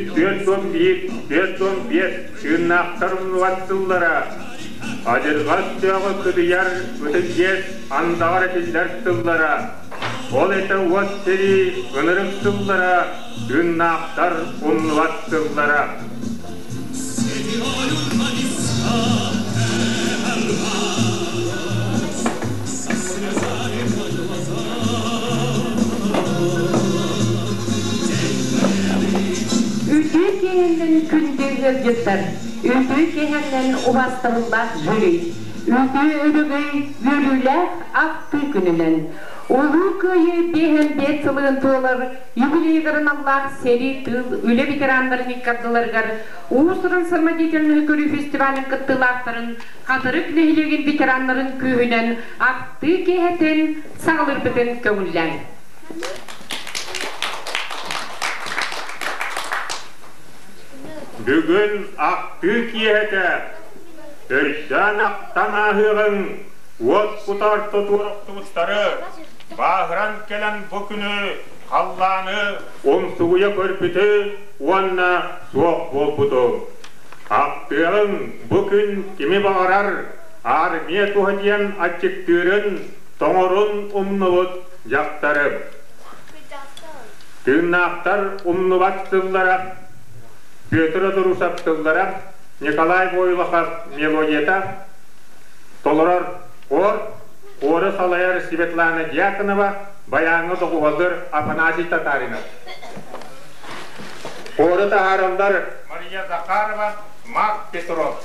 41, 45 тыыннаахтар умнубат тыллара, адьырҕа өстөөҕү кыдыйар ытык иэс андаҕар этиллэр тыллара, ол этэ уот сэрии ынырык тыллара, тыыннаахтар умнубат тыллара. Үтүө киэһэннэн күндү ыалдьыттар, үтүө киэһэннэн убаастабыллаах жюри, үтүө өрөгөй үөрүүлээх ахтыы күнүнэн Улуу Кыайыы биэһэн биэс сылын туолар юбилейыгар аналлаах сэрии, тыыл, үлэ ветераннарын иккардыларыгар уус-уран самодеятельноһы көрүү фестивалын кыттыылаахтарын Хатырык нэһилиэгин ветераннарын күүһүнэн ахтыы киэһэтин саҕалыырбытын көҥүллээҥ. Бүгүн ахтыы киэһэтэ өйдөөн ахтан ааһыаҕыҥ уот кутар тотуор охтубуттары бааһыран кэлэн бу күнү халлааны умсугуйа көрбүтү уонна суох буолбуту. Ахтыаҕыҥ бу күн кими баҕарар армия туһа диэн аччыктыырын, тоҥорун умнубут дьахтары. Тыыннаахтар умнубат тыллара, Петр Одорусов тыллара, Николай Войлохов мелодията, толорор хор, хору салайар Светлана Дьяконова, баяҥҥа доҕуһаллар Афанасий Татаринов. Хору таһаараллар Мария Захарова, Марк Петров.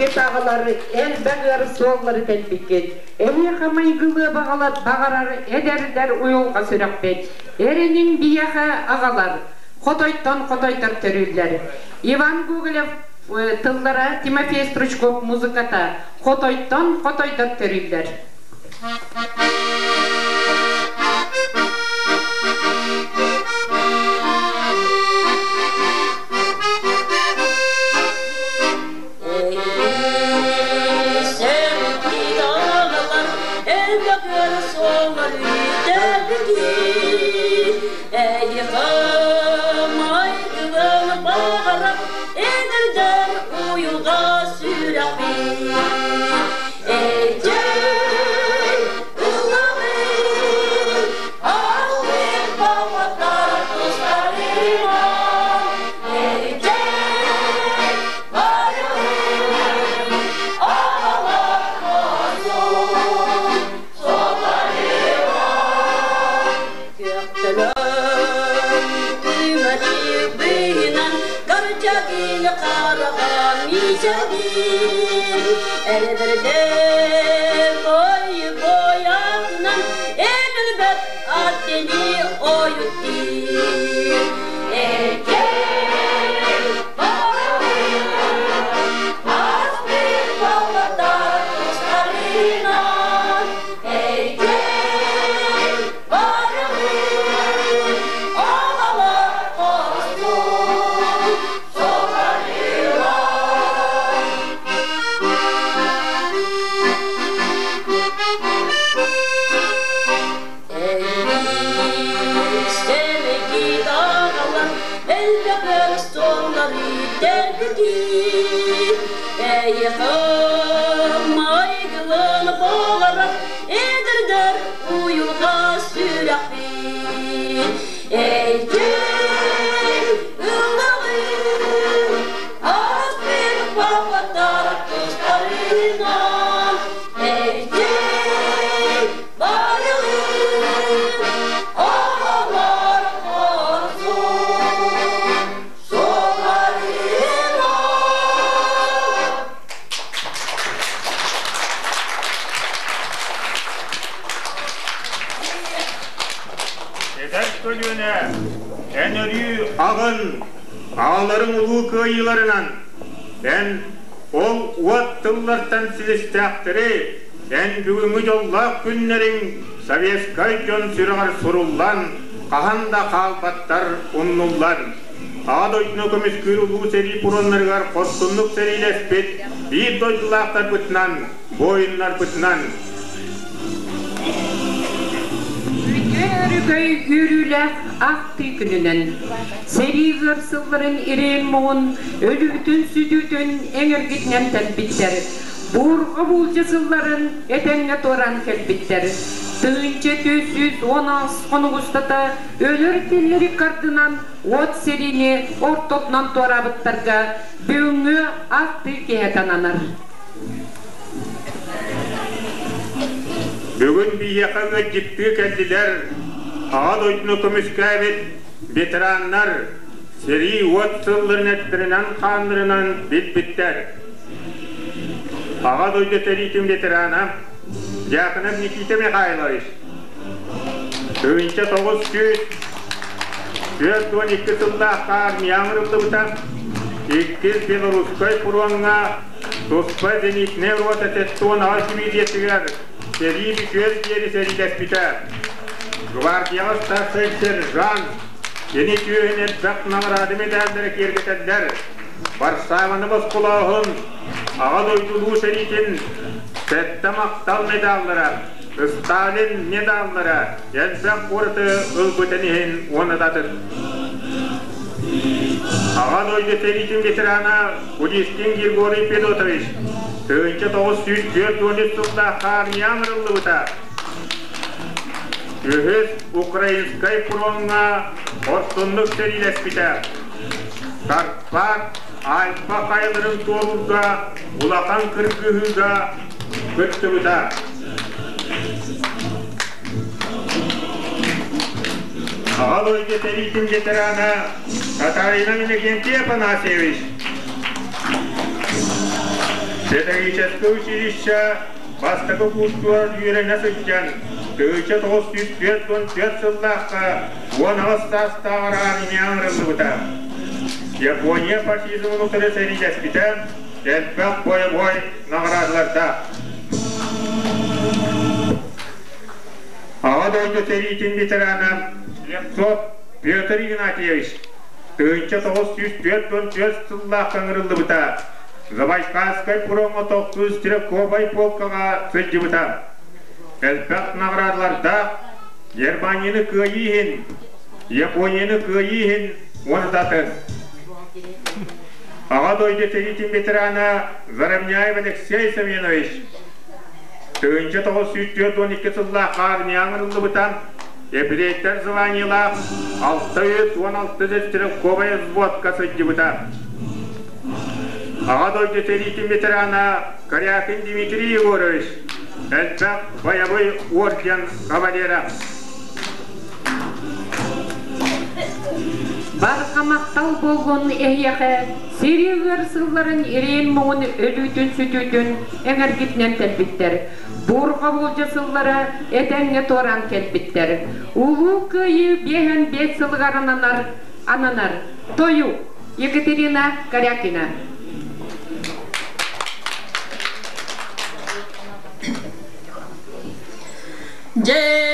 Эһигит аҕалар элбэх ыар суоллары тэлбиккит. Эһиэхэ майгылыа баҕарар эдэрдэр уйулҕа сүрэхпит. Эрэниҥ биһиэхэ аҕалар, хотойтон хотойдор төрүүллэр. Иван Гоголев тыллара Тимофей Стручков музыката Хотойтон хотойдор төрүүллэр. Эдэрдэр уйулҕа сүрэхпит Эдьэй ыллаҕын Алтын баппаттар тустарынан Эдьэй барылын Аҕалар хорсун суолларынан Күөхтөлөн түмэлибинэн Карчагин хараҕа мичэгин Эрбэрдэ бой бойатынан Элбэт аттени ойуттир Эчей барабын Аспыр баллатар тустарынан Эчей барабын Аҕалар хорсун суолларынан Элбэх суоллары тэлбитин Эйиэхэ майгылын боҕорор Эдэрдэр уйулҕа сүрэхпит Эйгин ыллаҕын Ааспыт баппаттар тустарынан Эйгин барылын Аҕалар хорсун суолларынан Эдэр көлүөнэ, эн өрүү аҕын, аҕаларыҥ улуу кыайыыларынан, эн ол уот тыллартан силистээхтэри, эн бүгүҥҥү дьоллоох күннэриҥ советскай дьон сүрэҕэр суруллан, хаһан да хаалбаттар, умнуллан. Аҕа дойдуну көмүскүүр улуу сэрии пуроннарыгар хорсуннук сэриилэспит биир дойдулаахтарбытынан, буойуннарбытынан Үтүө өрөгөй үөрүүлээх ахтыы күнүнэн сэрии ыар сылларын ирээн-муҥун, өлүүтүн-сүтүүтүн эҥэргитинэн тэлбиттэр, буурҕа буулдьа сылларын этэҥҥэ туораан кэлбиттэр. Тыһыынча 410 хонук устата өлөр тиллэри кардынан уот сэриини ортотунан туораабыттарга бүгүҥҥү ахтыы киһи ананар. Бүгүн биһиэхэ ыалдьыттыы кэллилэр Аҕа дойдуну көмүскээбит ветераннар, сэрии уот сылларын эттэринэн-хааннарынан билбиттэр. Аҕа дойду сэриитин ветерана Дьяконов Никита Михайлович 1942 сыллаахха армияҕа ыҥырыллыбыта, иккис Белорусскай фроҥҥа Туспа зенитнэй рота 78 дивизиятыгар сэрии бүтүөр диэри сэриилэспитэ. Гвардияҕа старшай сержант, кини түөһүн элбэх наҕараада медаллара киэргэтэллэр. Варшаваны босхолооһун, Аҕа дойду Улуу сэриитин сэттэ махтал медаллара, Сталин медаллара элбэх куораты ылбытын иһин уонна да атын. Аҕа дойду сэриитин ветерана Кудискин Григорий Федотович 1943 сыллаахха армияҕа ыҥырыллыбыта. Үһүс Украинскай фроҥҥа хорсуннук сэриилэспитэ. Карпат Альпа хайаларын туоруурга улахан кыргыһыыга кыттыбыта. Аҕа дойду сэриитин ветерана Татарина Иннокентий Афанасьевич. Педагогическай училище бастакы курсугар үөрэнэ сылдьан, 1944 сыллаахха 18 саастааҕар армияҕа ыҥырыллыбыта. Япония фашизмын утары сэриилэспитэ, элбэх бойобуой наҕараадалардаах. Аҕа дойду сэриитин ветерана Слепцов Петр Игнатьевич 1944 сыллаахха ыҥырыллыбыта. Забайкальскай пуроҥҥа тохтуур стрелковай полкаҕа сылдьыбыта. Элбэх наҕараадалардаах Германияны кыайыы иһин, Японияны кыайыы иһин уонна атын. Аҕа дойду сэриитин ветерана Заровняев Алексей Семенович 1942 сыллаах армияҕа ыҥырыллыбыта. Ефрейтор званиелаах 616 стрелковай взводка сылдьыбыта. Аҕа дойду сэриитин ветерана Корякин Дмитрий Егорович элбэх бойобуой орден кавалера. Барҕа махтал буоллун эһиэхэ сэрии ыар сылларын ириэн-муҥун өлүүтүн-сүтүүтүн эҥэргитинэн кэлбиттэр. Буурҕа буулдьа сыллара этэҥҥэ туораан кэлбиттэр. Улуу Кыайыы 55 сылыгар ананар, ананар тойук Екатерина Корякина. Дьэ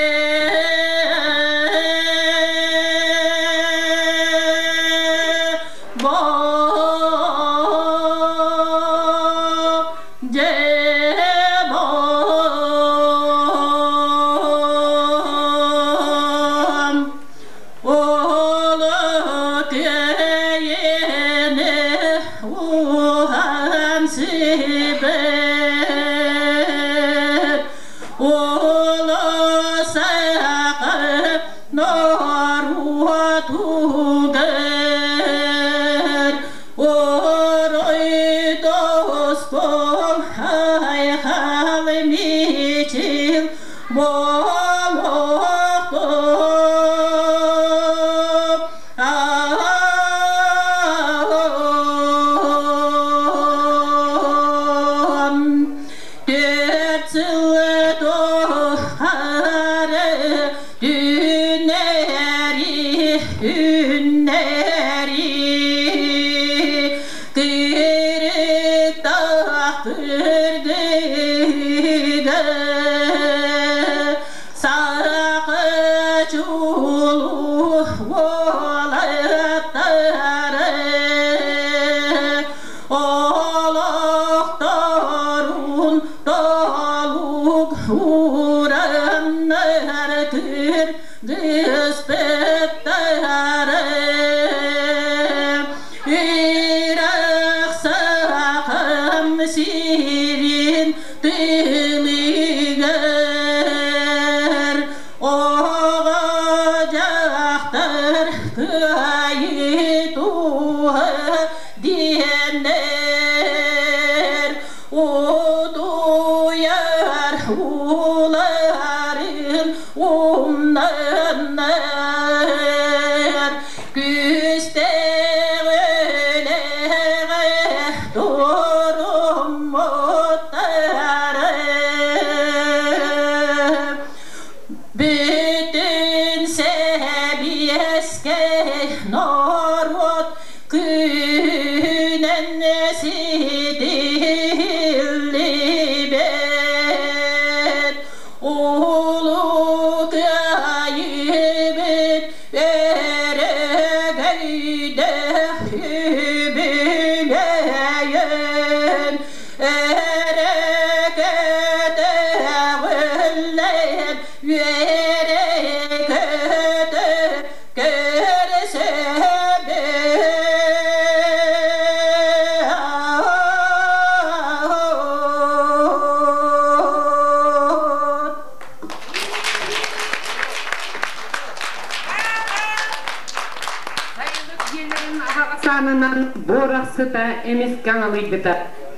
Саанынан буорах сыта эмискэ аҥалыйбыта.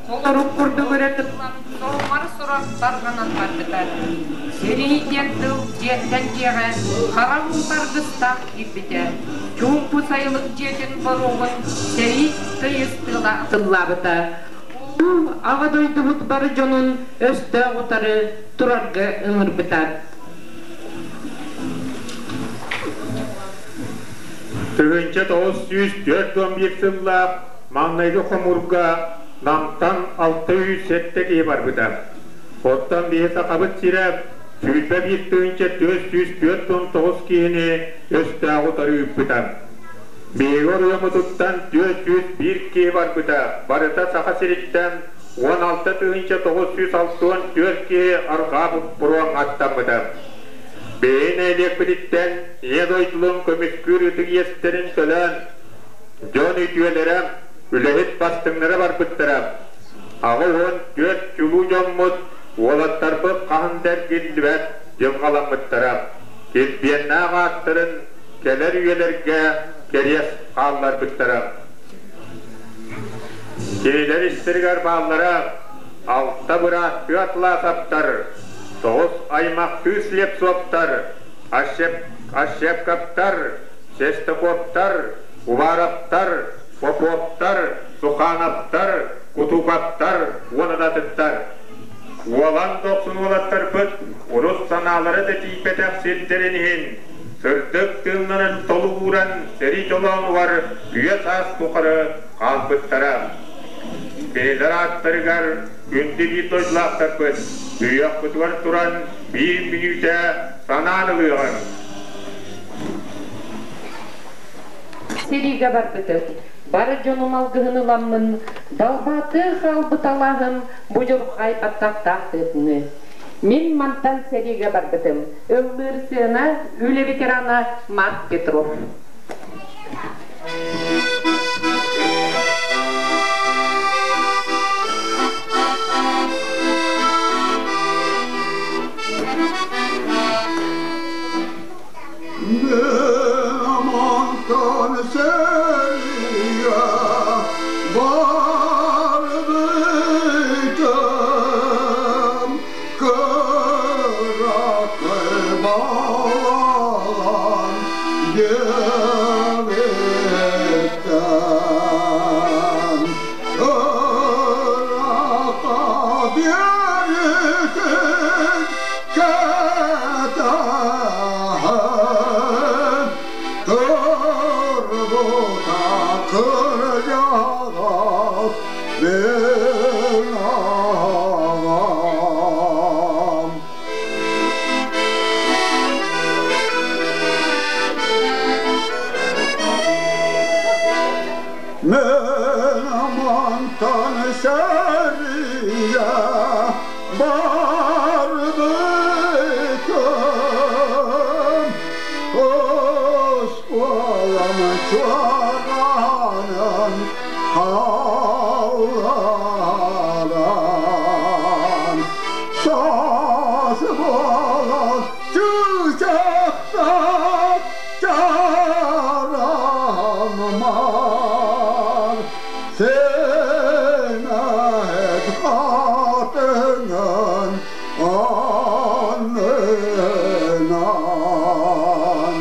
Холорук курдук өрө тыллан, соһумар сурах тарҕанан барбыта. Сэрии диэн тыл дьиэттэн дьиэҕэ хара уутаргыстаах киирбитэ. Чуумпу сайылык дьиэтин боруогун сэрии тыйыс тыала тыллаабыта. Улуу Аҕа дойдубут бары дьонун өстөөх утары турарга ыҥырбыта. 1941 сыллаах маҥнайгы хомуурга Намтан 607 киһи барбыта. Оттон биһи Сахабыт сирэ 21 449 киһини өстөөх утары ыыппыта. Биһиги оройуоммутуттан 401 киһи барбыта, барыта Саха сириттэн 16 964 киһи арҕаа фроҥҥа аттаммыта. Биһиги нэһилиэкпититтэн Ийэ дойдуларын көмүскүүр ытык иэстэрин төлөөн, дьон үтүөлэрэ, үлэһит бастыҥнара барбыттара. 84 чулуу дьоммут, уолаттарбыт хаһан да эргиллибэт дьылҕаламмыттара. Килбиэннээх ааттарын кэлэр үйэлэргэ кэриэс хаалларбыттара. Кинилэр истэригэр бааллара алта бырааттыы Атласовтар, тоҕус аймахтыы Слепцовтар, Ощепковтар, Шестаковтар, Уваровтар, Поповтар, Сухановтар, Кутуковтар уонна да атыттар. Уолан дохсун уолаттарбыт урут санаалара да тиийбэтэх сирдэрин иһин сырдык тыыннарын толугуран сэрии толоонугар үйэ-саас тухары хаалбыттара. Кинилэр ааттарыгар күндү биир дойдулаахтарбыт сүһүөхпүтүгэр туран биир мүнүүтэ санаан ылыаҕыҥ. Сэриигэ барбытым, бары дьонум алгыһын ыламмын, далбаатыы хаалбыт алааһым будьурхай баттахтаах тыатыныы. Мин мантан сэриигэ барбытым. Ыллыыр сыана үлэ ветерана Марк Петров. Мантан сэриигэ барбытым, кыракый балаҕан диэбиттэн ыраата биэритин кэтэһэн турбута кырдьаҕас мин аҕам. Мен мантан сэриигэ барбытым, оскуолам чуораанын хаалларан, саас буолан чыычаахтаах чараҥмар сэмэт хатыҥын аннынан.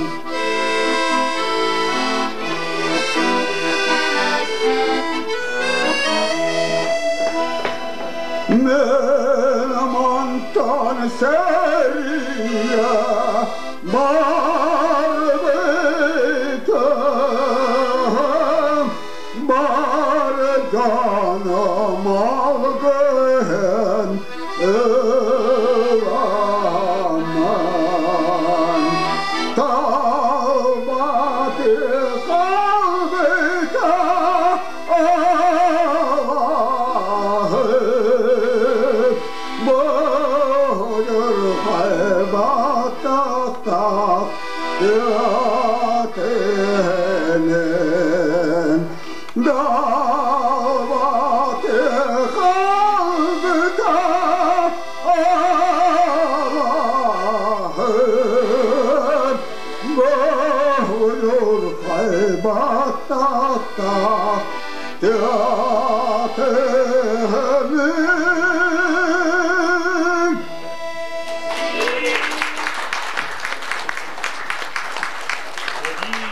Мен мантан сэриигэ барбытым, бар дьонум алгыһын ыламмын, талбаты қалбыта алаһы будьурхай баттахтаах тыатынын далбаты қалбыта алаһын будьурхай баттахтаах тыатынын. Сэрии,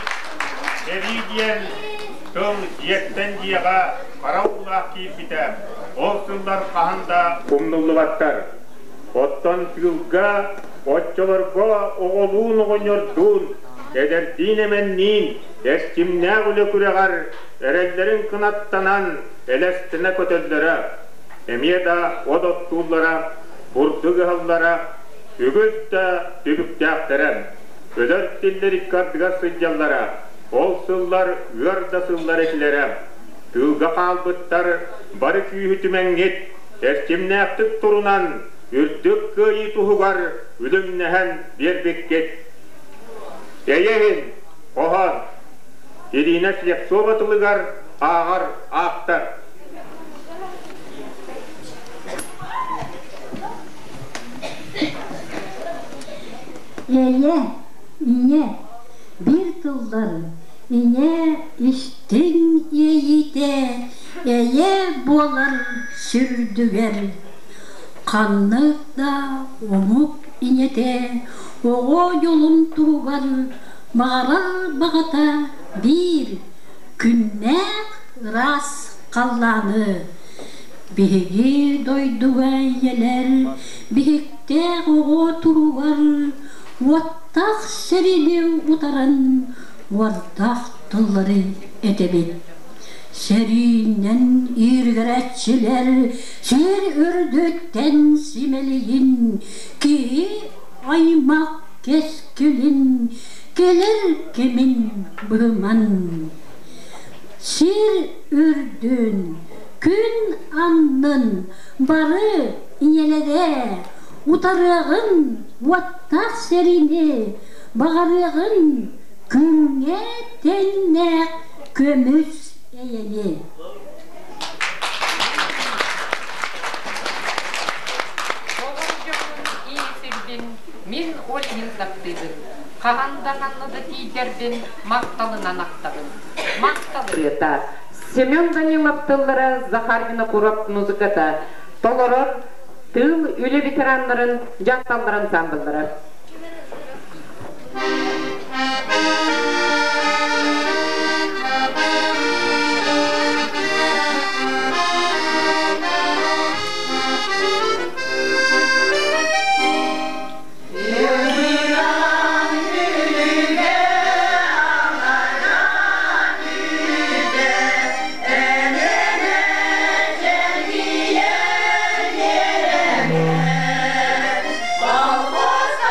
сэрии диэн тыл дьиэттэн дьиэҕэ хара уулаах киирбитэ. Ол сыллар хаһан да умнуллубаттар. Оттон тыылга оччолорго оҕолуун-оҕонньордуун, эдэрдиин-эмэнниин эрчимнээх үлэ күрэҕэр эрэллэрин кынаттанан элэстэнэ көтөллөрө. Эмиэ да от оттууллара, бурдук ыһаллара, үгүс да түбүктээхтэрэ. Өлөр тиллэр икки ардыгар сылдьаллара. Ол сыллар ыар да сыллар этилэрэ. Тыылга хаалбыттар бары күүһү түмэҥҥит, эрчимнээхтик турунан, үрдүк кыайыы туһугар үлүмнэһэн биэрбиккит. Эйэ иһин, хоһоон, Ирина Слепцова тылыгар ааҕар ааптар. Эйэ, ийэ, биир тыллар ийэ истиҥ иэйиитэ эйэ буолар сүрдүгэр. Ханнык да омук ийэтэ оҕо дьолун туһугар баҕарар баҕата биир күннээх ыраас халлааны. Биһиги дойдуга ийэлэр биһиктээх оҕо туһугар уоттаах сэриини утаран уордаах тыллары этэбит. Сэриинэн ииргэрээччилэр сир үрдүттэн симэлийин, киһи аймах кэскилин кэлэр кэмин быһыман. Сир үрдүн, күн аннын бары ийэлэрэ утарыаҕын уоттаах сэриини баҕарыаҕын күҥҥэ тэҥнээх көмүс эйэни. Оҕом дьонун иисирдин, мин ол иһин таптыыбын. Хаһан да ханна да тиийдэрбин махталынан ахтабын. Махтал. Семен Данилов тыллара Захар Винокуров музыката толорор тыыл үлэ ветераннарын дьахталлар ансамбллара. Колхоза,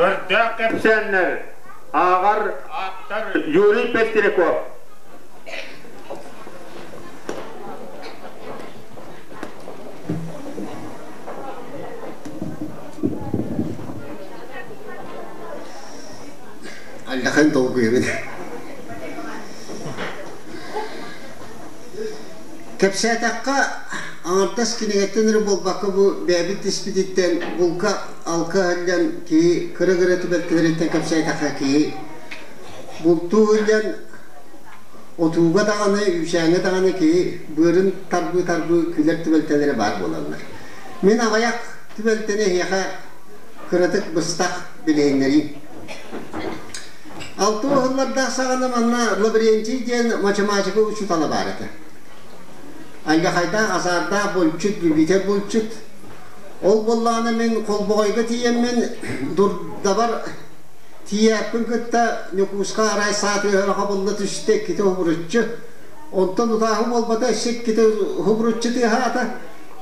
Көрдөөх кэпсээннэр ааҕар ааптар Юрий Пестряков. Аллахан долгуйабын. Кэпсээтэххэ, аҥардас кинигэттэн эрэ буолбакка бу бэйэбит испититтэн булка алка иһиллэн киһи кыра-кыра түбэлтэлэриттэн кэпсээтэххэ киһи бултуу иһиллэн отууга даҕаны, үүсээҥҥэ даҕаны киһи быарын тарбыы-тарбыы күлэр түбэлтэлэрэ баар буолаллар. Мин аҕыйах түбэлтэни эһиэхэ кыратык быстах билиһиннэриим. Алта уһуллардаах саҕана манна Лаврентий диэн математика учуутала баар этэ. Альгахайдаах азаардаах булчут, любитель булчут. Ол буоллаҕына мин Холбоҕойго тиийэммин дурдабар тиийээппин кытта Ньукууска арай саа тыаһа хабылла түстэ иккитэ хубуруччу. Онтон утааһы буолбата өссө иккитэ хубуруччу тыаһаата.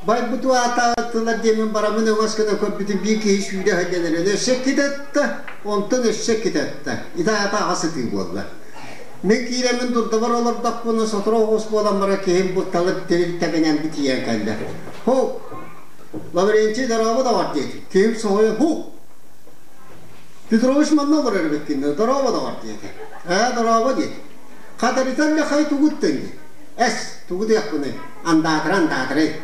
Байбыт аатаатылар диэмин бараммын өҥөс гына көрбүтүм биир киһи сүүрэ сылдьан өссө иккитэ ытта, онтон өссө иккитэ ытта. Ити аата аҕа сытыы буолла. Мин киирэммин дурдабар олордохпуна сотору оҕус буолан баран киһим бу талып тирил тэбинэн битийэн кэллэ. Һу! Лаврентий дорообо доҕор диэтим. Киһим соһуйан һу! Петрович манна олорор эбиккин дорообо доҕор диэтэ. Ээ дорообо диэтим. Хатарытан лехай тугуттан диэн. Эс, тугу диэхпиний? Андаатыра андаатырай.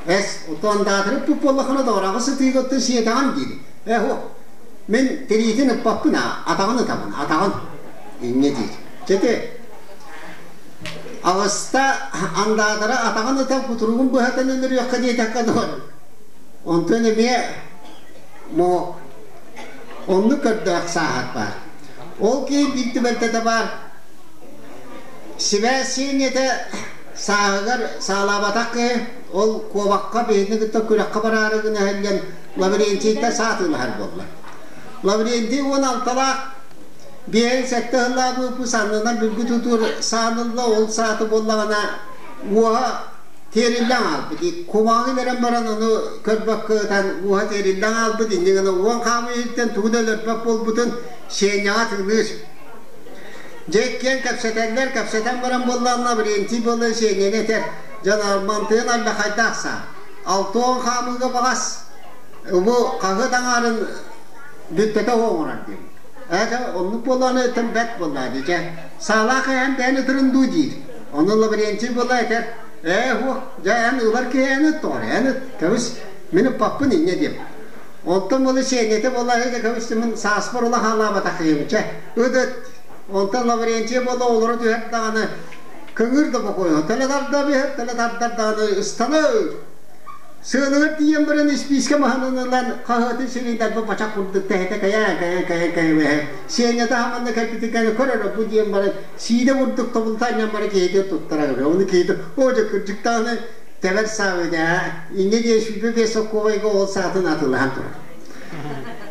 Эс, оту андаатыры пуп буоллахына доҕораҕы сытыыга оттон сиэтэҕин диир. Э, һу, мин тириитин ыппаппын аа, атаҕын ытабын, атаҕын. Инньэ диир. Чэти, аҕыста андаатара атаҕын ытан кутуругун быһатан өлөрүөххэ диэтэххэ доҕор. Онтон эмиэ мо оннук көрдөөх сааһат баар. Ол киһи биир түбэлтэтэ баар. Сибээс сиэнньэтэ сааһыгар саалаабатах киһи ол куобахха биһини кытта күрэххэ бараары гына иһэллэн Лаврентийтэн саатыылаһар буолла. Лаврентий 16-лаах биэһин сэттэ сыллаабыппы саннынан бүлгү тутуур саанылла ол сааты буоллаҕына уоһа тиэриллэн хаалбыт. Кумааҕы илэрэн баран ону көрбөккө ытан уоһа тиэриллэн хаалбыт инньэ гына уон хаамыы иһиттэн тугу да өлөрбөт буолбутун Сеняҕа тыылыыр. Дьэ иккиэн кэпсэтэллэр, кэпсэтэн баран буоллаҕына Лаврентий буолан Сеняны этэр, дьон Армантыын алдьархайдаах саа. 60 хаамыыга баҕас бу хаһыат аҥаарын бүттэтэ оҥорор диэн. Ээ оннук буоллаҕына этэн бэрт буоллаа дии дьэ. Саалаах эһэм бэйэн ытырын дуу диир. Ону Лаврентий буола этэр, ээ һуох, дьэ эн ылар киһи эн ыт тоҕор, эн ыт, кэбис, мин ыппаппын инньэ диэм. Онтон буола Сиэнньэтэ буола дьэ кэбис мин сааспар ула хаалаабатах киһим чэ, ыт ыт. Онтон Лаврентий буола олоро түһэр даҕаны көҥүр да бокуойа төлө тарда биһэр, төлө тардар даҕаны ыстана Сыаныгар тиийэн баран испиискэ маһынан ылан хаһыатын сирин далба бачах курдук тэһитэ кэйээн кэйээн кэйээн кэйэбэһэ Сиэнньэтэ хаманна кэлбитин кэннэ көр эрэ бу диэн баран сиидэ курдук тобулта анньан баран киһитин туттара Ону киһитэ оо дьэ кырдьыктаҕына тэбэр саабыт ээ инньэ диэн 25 сокуобайга ол саатын атыылаһан турар.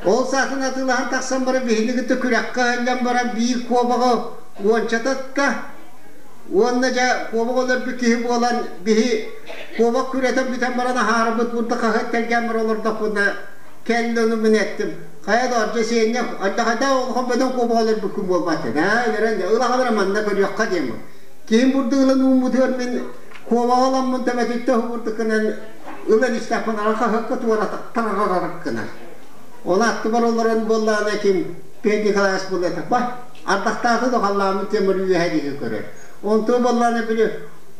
Ол саатын атыылаһан тахсан баран биһини кытта күрэххэ ыһыллан баран биир куобаҕы уончататта Уонна дьэ куобах өлөрбүт киһи буолан биһи куобах күрэтэн бүтэн баран аһаарбыт бурда хаһыат тэлгээн баран олордохпуна кэллэ ону мин эттим хайа да дьэ сиэнньэх алдьархайдаах олохон бөдөҥ куобах өлөрбүккүн буолбат ээ өлөрөн ылаҕалара манна көрүөххэ диэн киһим бурдук ылан ууммутугар мин куобаҕы ыламмын төбөтүттэн уһугурдук гынан ылан истэхпин ара хаһыакка туора тарарарарык гынар ол аттыбар олорон буоллаҕына ким Петр Николаевич буолла ба Ардахтаата да халлааммыт тиэмэр үөһэ диэки көрөр. Онтуо буоллаҕына били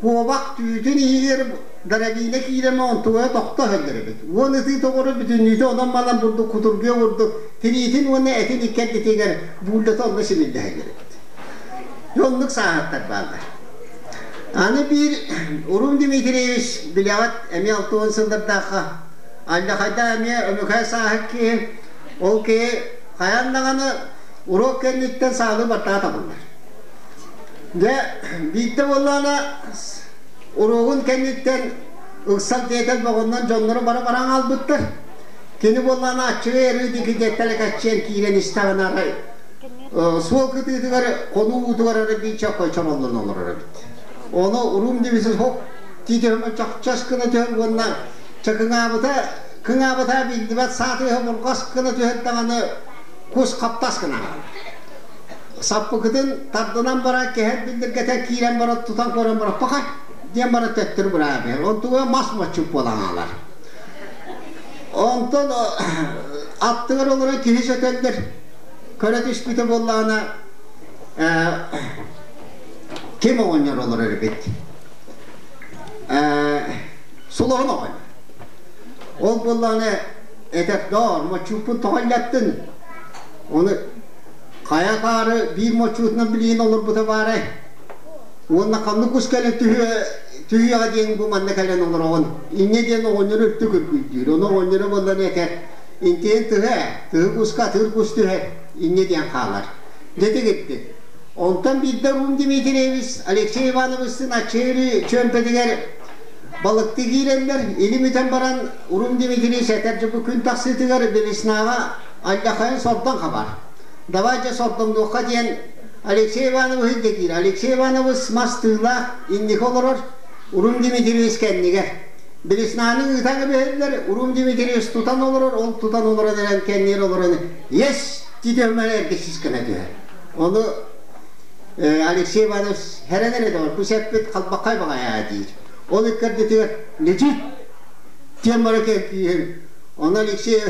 куобах түүтүн иһигэр дарабиина киирэмэ онтугайа тохто иһэллэр эбит. Уон ытыы тоҕору бүтүннүүтэ онон-манан бурдук кутургуйа курдук тириитин уонна этин иккэрдитигэр бууллата онно симиллэһэллэр эбит. Дьэ оннук сааһыттар бааллар. Аны биир Урум Дмитриевич билэҕит эмиэ 60 сыллардаахха Аллахайда эмиэ өмүкэй сааһыт киһи ол киһи хайаан даҕаны Уруок кэнниттэн саалыы баттаа табыллар. Дьэ, биирдэ буоллаҕына уруогун кэнниттэн ыксал тиэтэл боҕуннан дьоннору бары баран хаалбыттар. Кини буоллаҕына аччыгый арыы диэки дьэттэлэкэччийэн киирэн истэҕинэ арай суол кытыытыгар хонуу уутугар эрэ биир чоккой чороллон олорор эбит. Ону уруум дивизис хоп тиитиһэмэ чахчас гына түһэр уонна чакыҥаабыта кыҥаабыта биллибэт саатыыһа бурҕас гына түһэр даҕаны. Кус хаптас гынан хаалар. Саппыкытын тардынан баран кэһэр биллиргэтэ киирэн баран тутан көрөн баран паха диэн баран төттөрү быраҕа биэр. Онтуга мас моччук буолан хаалар. Онтон аттыгар олорон киһи сөтөллөр. Көрө түспүтэ буоллаҕына ким оҕонньор олорор эбит? Сулуһун оҕонньор. Ол буоллаҕына этэр, доор, моччууппун тоҕо иллэттин? Ону хайа акаары биир моччуутунан билигин олорбута баарай? Уонна ханнык кус кэлэн түһүө түһүөҕэ диэн бу манна кэлэн олороҕун. Инньэ диэн оҕонньору үрдүк үргүйдүүр. Ону оҕонньоро буоллан этэр, интиэн тыһы ээ, тыһы куска атыыр кус түһэр, инньэ диэн хаалар. Дьэ тигирдик. Онтон биирдэ Рум Дмитриевич Алексей Ивановичтыын Аччыыры чүөмпэтигэр балыкты киирэллэр. Илим үтэн баран Урум Дмитриевич этэр дьэ бу күн тахсыытыгар Белеснаҕа Альдахайын сордон хабар. Давай дьэ сордоҥнуохха диэн Алексей Ивановиһы илдьэ Алексей Иванович мас тыылаах инники олорор Урум Дмитриевич кэннигэр. Белеснаны ыытан эбэһэллэр, Урум Дмитриевич тутан олорор, ол тутан олорон эрэн кэннигэр олорон «Ес!» диэтэ эргичис гына түһэр. Ону Алексей Иванович хэрэн эрэ доҕор, бу сэппит халбаххай баҕайаа диир. Ол иккэрдитигэр лежит диэн бара киһи Ону Алексей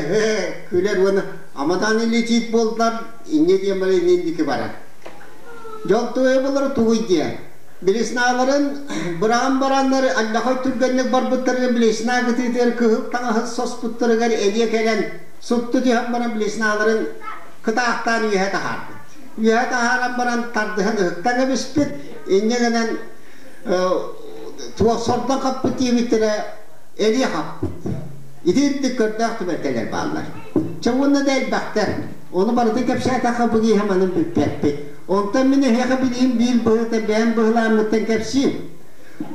күлэр уонна Амадан летит буоллар инньэ диэн бара инники барар. Дьол туйа булар тугуй диэн. Билесналарын быраҕан бараннар аллахай түргэнник барбыттарыгар билесна кытыытыгар кыһыл таҥаһы соспуттарыгар элиэ кэлэн супту түһэн баран билесналарын кытаахтаан үөһэ таһаарбыт. Үөһэ таһааран баран тардыһан ыһыктан кэбиспит. Инньэ гынан туох сордон хаппыт диэбиттэрэ элиэ хаппыт. Итинник көрдөөх түбэлтэлэр бааллар. Чэ уонна да элбэхтэр. Ону барытын кэпсээтэххэ бу киһи манын бүппэппит. Онтон мин эһиэхэ билиим биир быһыта бэйэм быһылааммыттан кэпсиим.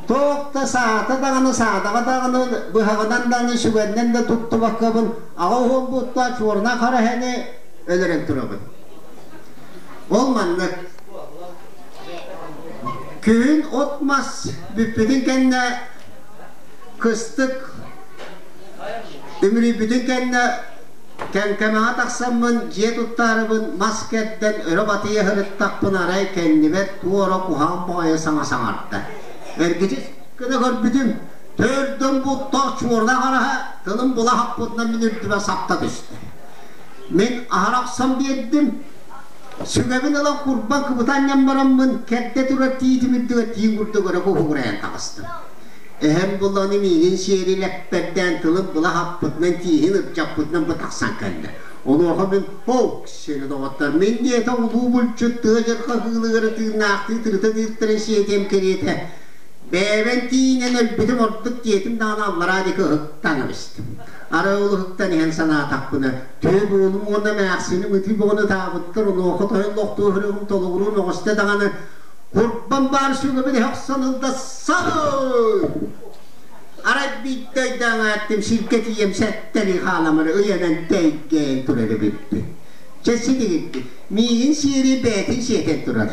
Туох да саата даҕаны, саадаҕа даҕаны, быһаҕынан даҕаны, сүгэннэн да туттубаккабын аҕа уһун буттаа чуорна хара эһэни өлөрөн турабын. Ол маннык. Күһүн от-мас бүппүтүн кэннэ кыстык үмүрүйбүтүн кэннэ Кэҥкэмэҕэ тахсаммын дьиэ туттаарыбын мас кэрдэн өрө батыйа сырыттахпын арай кэннибэр туора куһаҕан баҕайы саҥа саҥарда. Эргичис гына көрбүтүм, төрдүн буттаах чуорна хараһа тылын була хаппытынан мин үрдүбэр сапта түстэ. Мин аһара охсон биэрдим, сүгэбин ылан курбан кыбыта анньан бараммын кэрдэ турар тиитим үрдүгэр тииҥ курдук өрө куһугурайан таҕыстым. Эһэм буланы миигин сиэри лэппэрдээн тылын була хаппытынан тииһин ырдьаппытынан бу тахсан кэллэ. Онуоха мин «Һоок, сири доҕоттор, мин диэтэ улуу булчут тыа дьырха кыылыгары тыыннаахтыы тырыта тыыттарын сиэтиэм кэриэтэ, бэйэбэн тиийинэн өлбүтүм ордук» диэтим даҕаны аллараа диэки ыһыктан кэбистим. Арай ол ыһыктан иһэн санаатахпына, түөрт уолум уонна эмээхсиним ытыы бөҕөнү ытаабыттар, онуоха тойон лохтуу өһүрүгүм толугуруу мөҕүстэ даҕаны Курбан баар сүгэбин эһэ охсон ылда сабый! Арай биирдэ өйдөөн ааттым сиргэ тиийэм сэттэри хааламары ыйанан тэйгээн турар эбиппин. Чэ ситигирдик. Миигин сиэри бэйэтин сиэтэн турар.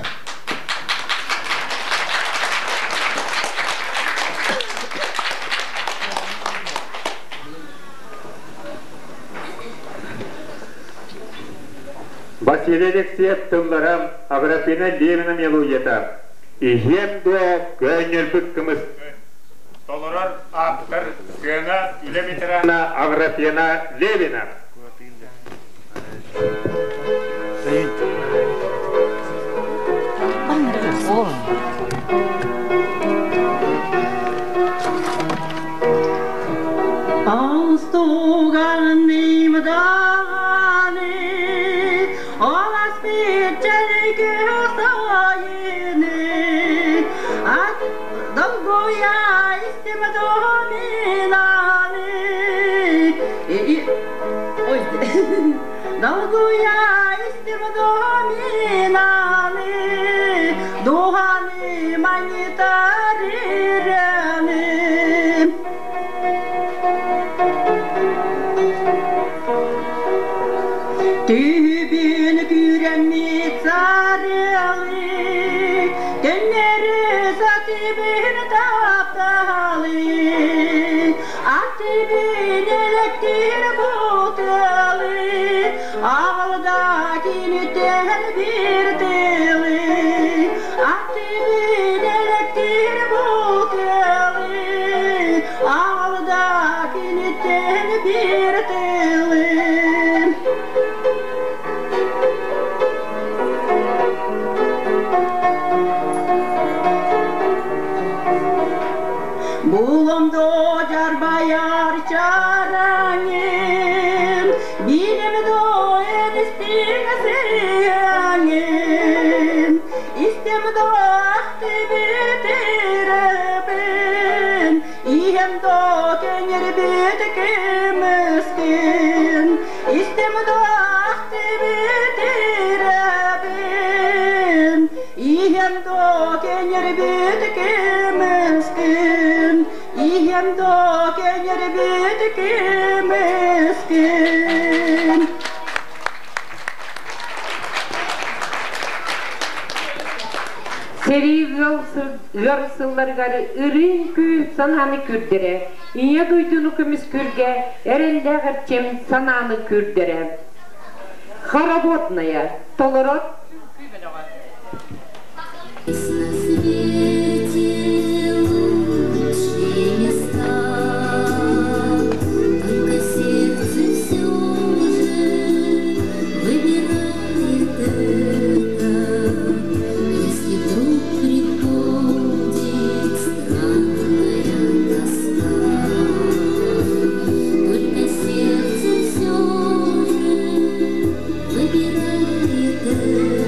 Василий Алексеев тыллара Аграфена Левина мелодията «Иһиэм дуо көөнньөрбүт кымыс» толорор ааптар сыана үлэ ветерана Аграфена Левина. Долгуя истим доминаны, Духаны манитарираны. Түбүн күрэммит сарыалы, Төннөрү сатыбын тапталы, Атыбын электир куталы, Ағылда киниттэн биир тылы, Аттыбын элэктиир булкалы, Аҕалда киниттэн биир тылы. Булумду жарбаяр чараңым, Билим доен истиң сыаңым, Истем доақты бітіріпін, Ием до кеңер бит кеміскін, Истем доақты бітіріпін, Ием до кеңер бит кеміскін, Ием до кеңер бит кеміскін. Сэрии ыар сылларыгар ырыын күү санааны күрдэрэ, ийэ дойдуну көмүскүүргэ эрэллээх эрчим санааны күрдэрэ. Хороводная толорот На свете лучшие места, Только сердце все же выбирает это. Если вдруг приходит странная тоска, Только сердце все же выбирает это.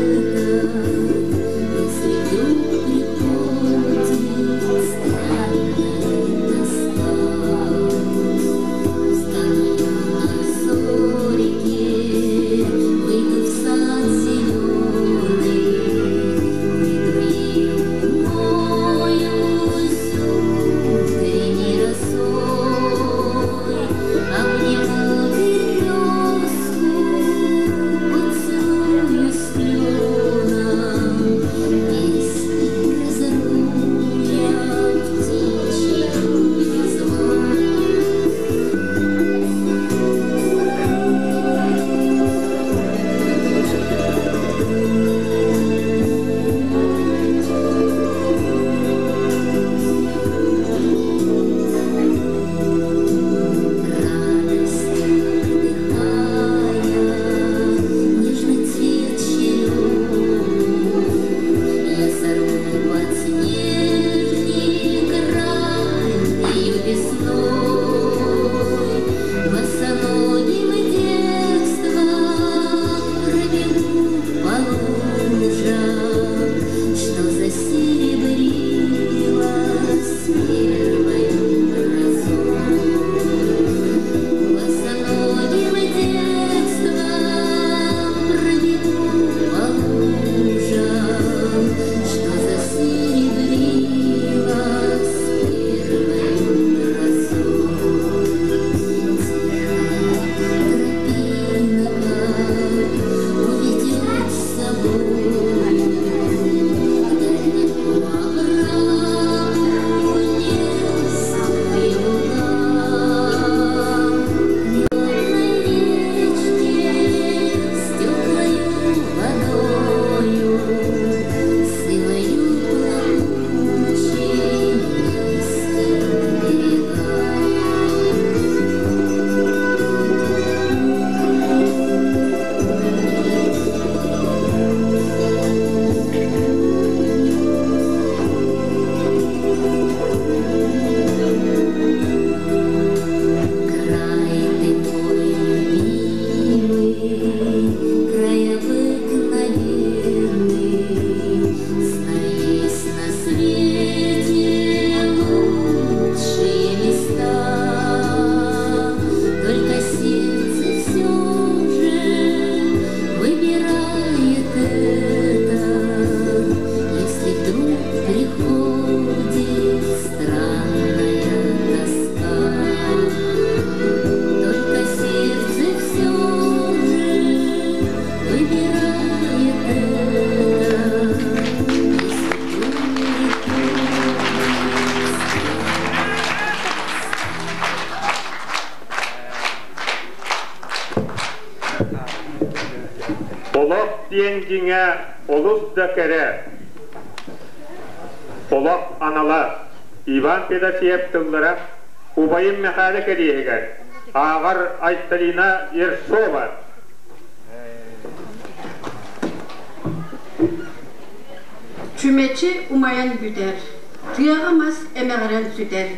Олох диэн дьиҥэ олус да кэрэ. Олох анала Иван Федосеев тыллара убайым Мэхээлэ кэриэһигэр ааҕар Айталина Ершова. Чүмэчи умайан бүтэр, тыаҕа мас эмэҕирэн сүтэр,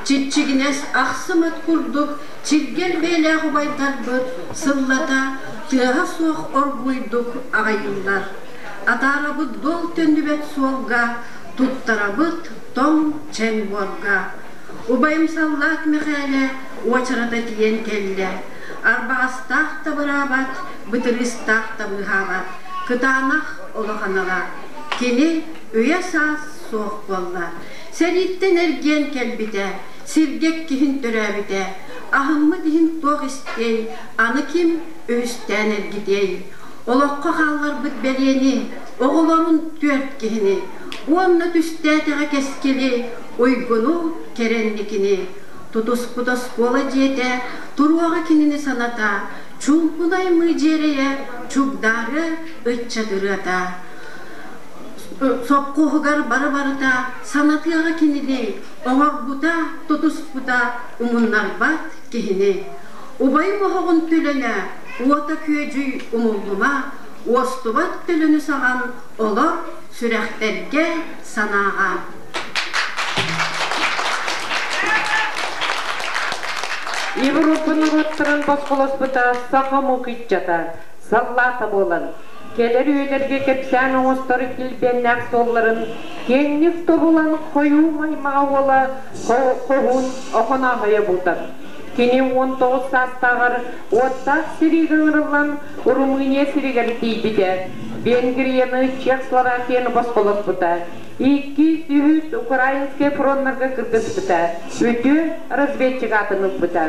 чиччигинэс ахсым ат курдук чиргэл бэйэлээх убайдарбыт сыллата тыаһа суох оргууйдук аҕайыыллар. Атаарабыт дуол төннүбэт суолга, туттарабыт тоҥ чэҥ буорга. Убайым саллаат Мэхээлэ уочарата тиийэн кэллэ. Арбаҕастаах да быраабат, бытырыыстаах да быыһаабат, кытаанах олох анала. Кини үйэ-саас суох буолла. Сэрииттэн эргийэн кэлбитэ, сиргэ иккиһин төрөөбүтэ. Аһыммыт иһин туох истиэй, аны ким үһүстээн эргитиэй? Олоххо хаалларбыт бэлиэни, оҕолорун түөрт киһини уонна түстээтэҕэ кэскили, уйгуну, кэрэнникини. Тутуспут оскуола дьиэтэ туруоҕа кинини саната, чуумпунай ымыы дьиэрэйэ чугдаары ыччат ырыата. Сопхуоһугар бары-барыта санатыаҕа кинини, оҥорбута, тутуспута умуннарбат киһини. Убайым оһоҕун төлөнө, уота күөдьүй умуллума, уостубат төлөнү саҕан олор сүрэхтэргэ, санааҕа. Европа норуоттарын босхолоспута саха омук ыччата, саллаата буолан, кэлэр үйэлэргэ кэпсээн оҥостор килбиэннээх суолларын киэҥник тобулан хойуу маймаҕа уола Хоһуун Охонооһойо буутар. Кини 19 саастааҕар уоттаах сэриигэ ыҥырыллан Румыния сиригэр тиийбитэ, Венгрияны, Чехословакияны босхолоспута, иккис, үһүс Украинскай фроннарга кыргыспыта, үтүө разведчик аатын ылбыта.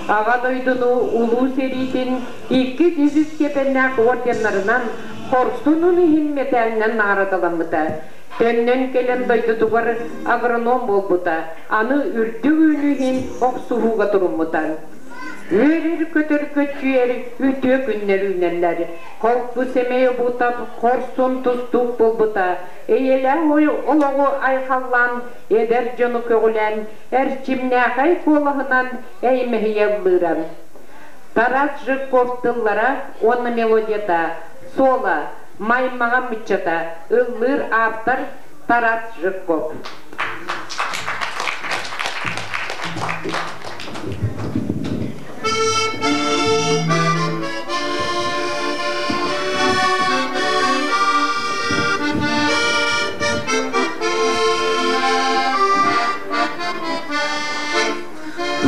Аҕа дойдуну Улуу сэриитин иккис, үһүс степеннээх орденнарынан хорсунун иһин мэтээлинэн наҕараадаламмыта. Төннөн кэлэн дойдутугар агроном буолбута, аны үрдүк үүнүү иһин охсуһууга туруммута. Үөрэр-көтөр көччүйэр үтүө күннэр үүнэллэр. Холку сэмэй обутап хорсун тустуук буолбута, эйэлээх олоҕу айхаллаан, эдэр дьону көҕүлээн, эрчимнээхэй куолаһынан эймэһийэ ыллыыра. Тарас Жирков тыллара уонна мелодията Суола, Маймаҕа мыччата, ыллыыр автор Тарас Жирков.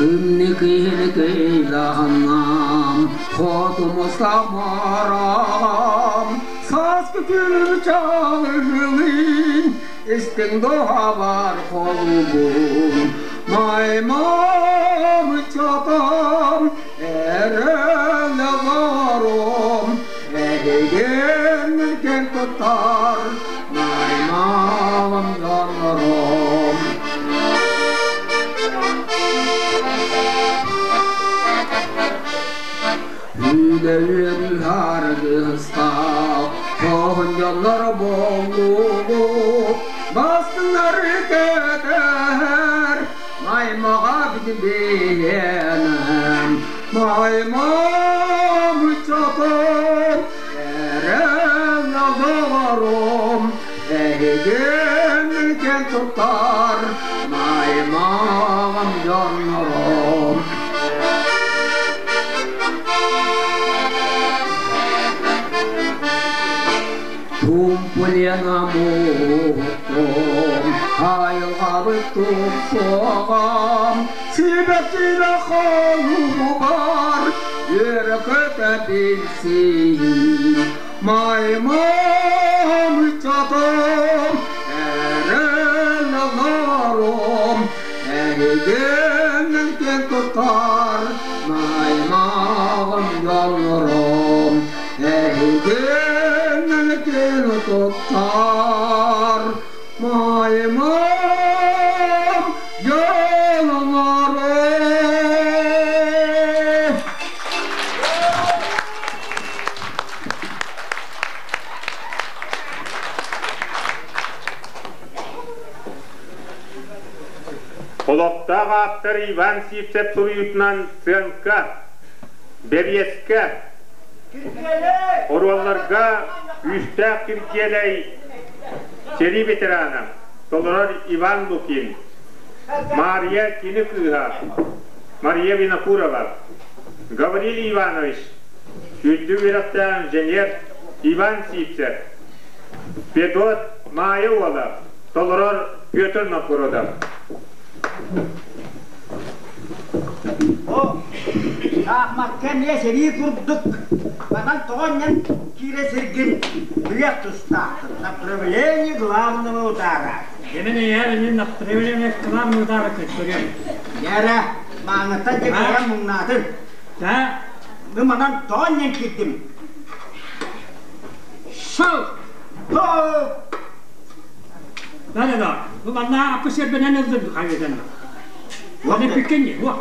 Күннүкүһүн кыйлаһаннам, хотума самарам, сааскы күн чалыгылын, истиҥ дуһабар холубун, маймам чатам, эрэлэ баром, эһигин кэн туттар, маймам дьоннорум. Үлэ харгыстаах, хоһунньаллар боллугу, бастыҥнары кэтэһэр, маймаҕа битибиэнэм, маймам чотон, эрэл доҕорум, эһигин кэн туттар, маймаҕым дьоннорум. Тумпулена муохтом, айылҕабыт тупсуоҕам, сибэккилэ холугар, үөрэ-көтө билсиһин, маймам ыччатым, эрэл олорум, эһигин киэн туттар, маймаҕым дьоннорум, эһигин киэн туттар, маймам дьоннорум. Олохтоох ааптар Иван Сивцев суруйуутунан сыаҥка, бэбиэскэ, оруолларга Күүстээх Киргиэлэй сэрии ветерана, толорор Иван Лукин, Мария кини кыыһа Мария Винокурова, Гаврил Иванович, үрдүк үөрэхтээх инженер Иван Сивцев, Федот Маайа уола, толорор Петр Новгородов. О, Аахмакка эмиэ сэрии курдук манан тоҕо анньан киирэ сиргин билиэх тустааххын. Направление главного удара. Дэмин эйээр инин направление главного удара көрдөрүөм. Дьэ мааныттан дьэ кыайан муҥнаатын. Да. Бу манан тоҕо анньан киирдим. Шел! Да-да-да. Бу манна аппы сиэрбэнэн ылдым хайыдан. Уону пиккен не уох.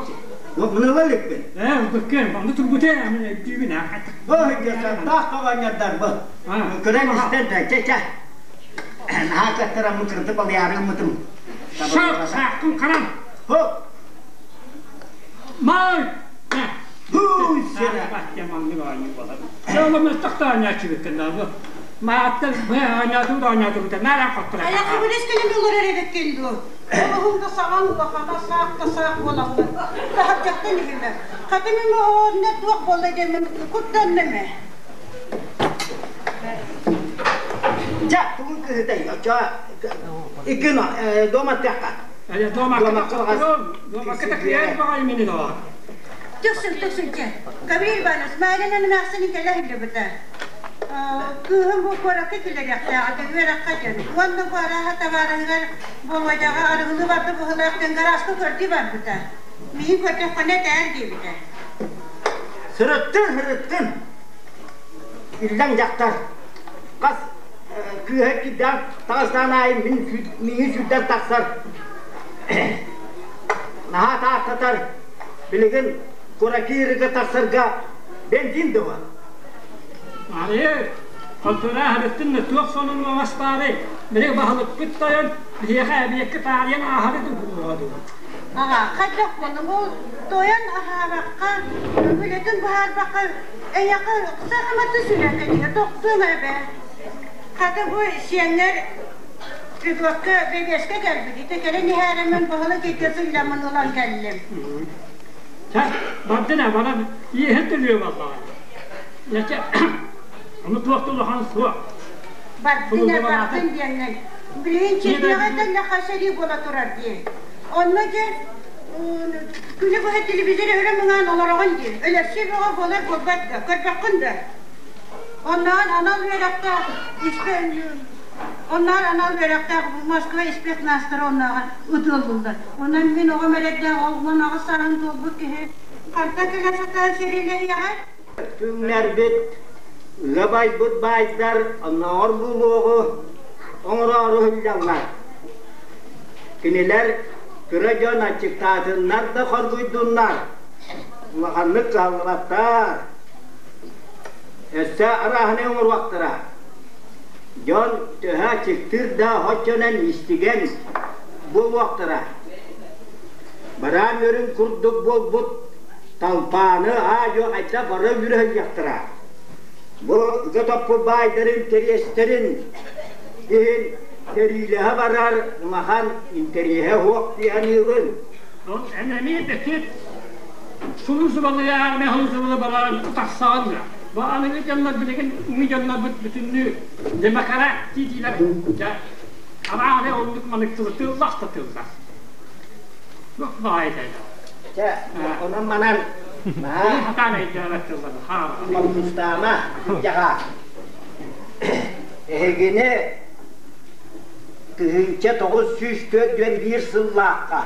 Уох иликпин. Ээ, пиккен, онну тургуте мен өйдүүбүн аа. Бу таах тоҕонньордор бу. Көрөн истэн да чэ-чэ. Наһаа кыаттараммын кырды балыйаарыммытым. Шок, сааккын харам. Хоп. Май! Һуу, сера. Айаха билескелем олорор эбеккен дуо? Олуһун да саҕан улахана саах да саах буолаллар. Таһырдьаттан иһиллэр. Хата мин оҕонньор туох буолла диэммин куттанным ээ. Ча, тугун кыһытай, очо икки дома тыакка. Төхсүн, төхсүн чэ. Гаврил Иванович, Марина эмээхсин кэлэ сылдьыбыта. Кыыһым бу куоракка киллэриэхтээҕэ, үөрэххэ диэн. Уонна бу арааһа табаарыһыгар Болуодьаҕа арыгылыы барда быһыылаах диэн гарааска көрдүү барбыта. Миигин көрдөххүнэ этээр диэбитэ. Сырыттын, сырыттын. Иллэҥ дьахтар. Хас кыыһа кирдээх таҕыстаан аайы мин миигин сүүрдэн тахсар. Наһаа тааттатар. Билигин куракиирыга тахсарга бензин дуо? Арыы, контура аһарыттын туох сонун оҥостаары, били баһылыкпыт тойон биһиэхэ эбиэккэ таарыйан ааһары дуу. Аҕа, хайдах буоллуҥ? Ол тойон аһаабакка, үлэтин быһаарбакка, эйиэхэ сахаматы сүрэхтэнии тохтуом эбэ. Хата бу сиэннэр Федотка бэбиэскэ кэлбит. Ити кэлин иһээриммин баһылык икки сылльаммын ылан кэллим. Чэ, бардын ээ, баран иэһин төлүө буоллаҕа. Дьэ, ону туох да улахан суох. Бардын ээ, бардын диэҥҥин. Билигин чирдиэҕэ тэллэххэ сэрии буола турар дии. Онно дьэ күнү быһа телевизор өрө мыҥаан олороҕун дии. Өлөрсүү бөҕө буолар буолбат да, көрбөххүн да. Оннооҕор анал үөрэхтээх Оннооҕор анал үөрэхтээх Москва спецназтара оннооҕор ытыаллыллар. Онон мин оҕом эрэйдээх 18 сааһын туолбут киһи хантан кэлэ сатаан сэриилэһиэҕэй? Түҥнэрбит, ыабайбыт баайдар оннооҕор буолуоҕу оҥороору сылдьаллар. Кинилэр кыра дьон аччыктаатыннар да хоргуйдуннар, улаханнык кыһаллыбаттар. Өссө арааһынай оҥоруохтара. Дьон төһө аччыктыыр да оччонон истигэн буолуохтара. Бараан үөрүн курдук буолбут талбааны аа-дьуо хайдах бары үүрэ сылдьыахтара. Бу ыга топпут баайдарын интэриэстэрин иһин сэриилэһэ барар улахан интэриэһэ суох дии саныыбын. Эн эмиэ бэкит сулусубалыйаар механизмы баран тахсаҕын Бу аныгы дьоннор билигин үҥүү дьоннорбут бүтүннүү демократ диилэр дьэ араары оннук манык тылы тыллах да тыллах. Туох баҕайы Чэ, онон манан хатаан өйдөөбөт тыллары хаала. Мустаама, дьаҕа. Эһигини 1941 сыллаахха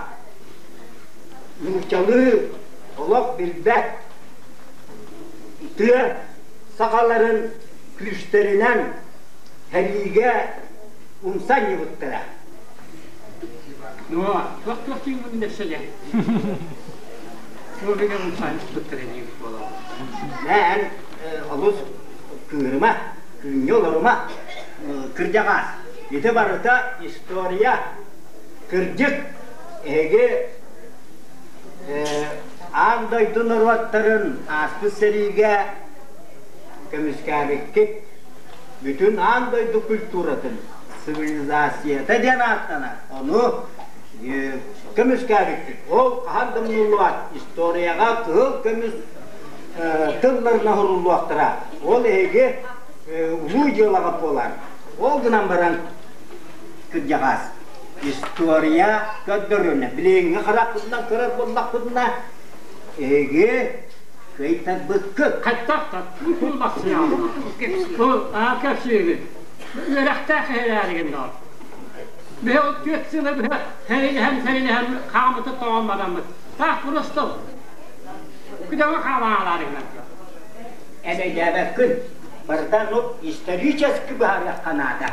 нууччалыы олох билбэт тыа сахаларын күүстэринэн сэриигэ умса анньыбыттара. Ну, туох-туох тыыммын дэсэлэ. Туох умса анньыбыттара диир буолар. Эн олус кыырыма, күҥҥэ олорума, кырдьаҕас. Ити барыта история. Кырдьык, эһиги Аан дойду норуоттарын ааспыт сэриигэ көмүскээбиккит. Бүтүн аан дойду культуратын цивилизацията диэн ааттанар. Ону көмүскээбиккит. Ол хаһан да умнуллубат историяҕа кыһыл көмүс тылларына суруллуохтара. Ол эһиги улуу дьыалаҕа буолар. Ол гынан баран кырдьаҕас история көрдөрүнэ билиҥҥи харахпытынан көрөр буоллахпытына эһиги кыайтарбыккыт. Хайдах да туллахсыйаҕын. Бу кэпсиигин. Үөрэхтээх эһэлээригин доо. Биһи ол түөрт сылы быһа сэрилэһэн-сэрилэһэн хаамыты тоҕон бараммыт. Таах просто күдэҕэ хаалаалаарыгынан. Эрэйдээбэккин. Барыта ну исторически быһаарыахха наада.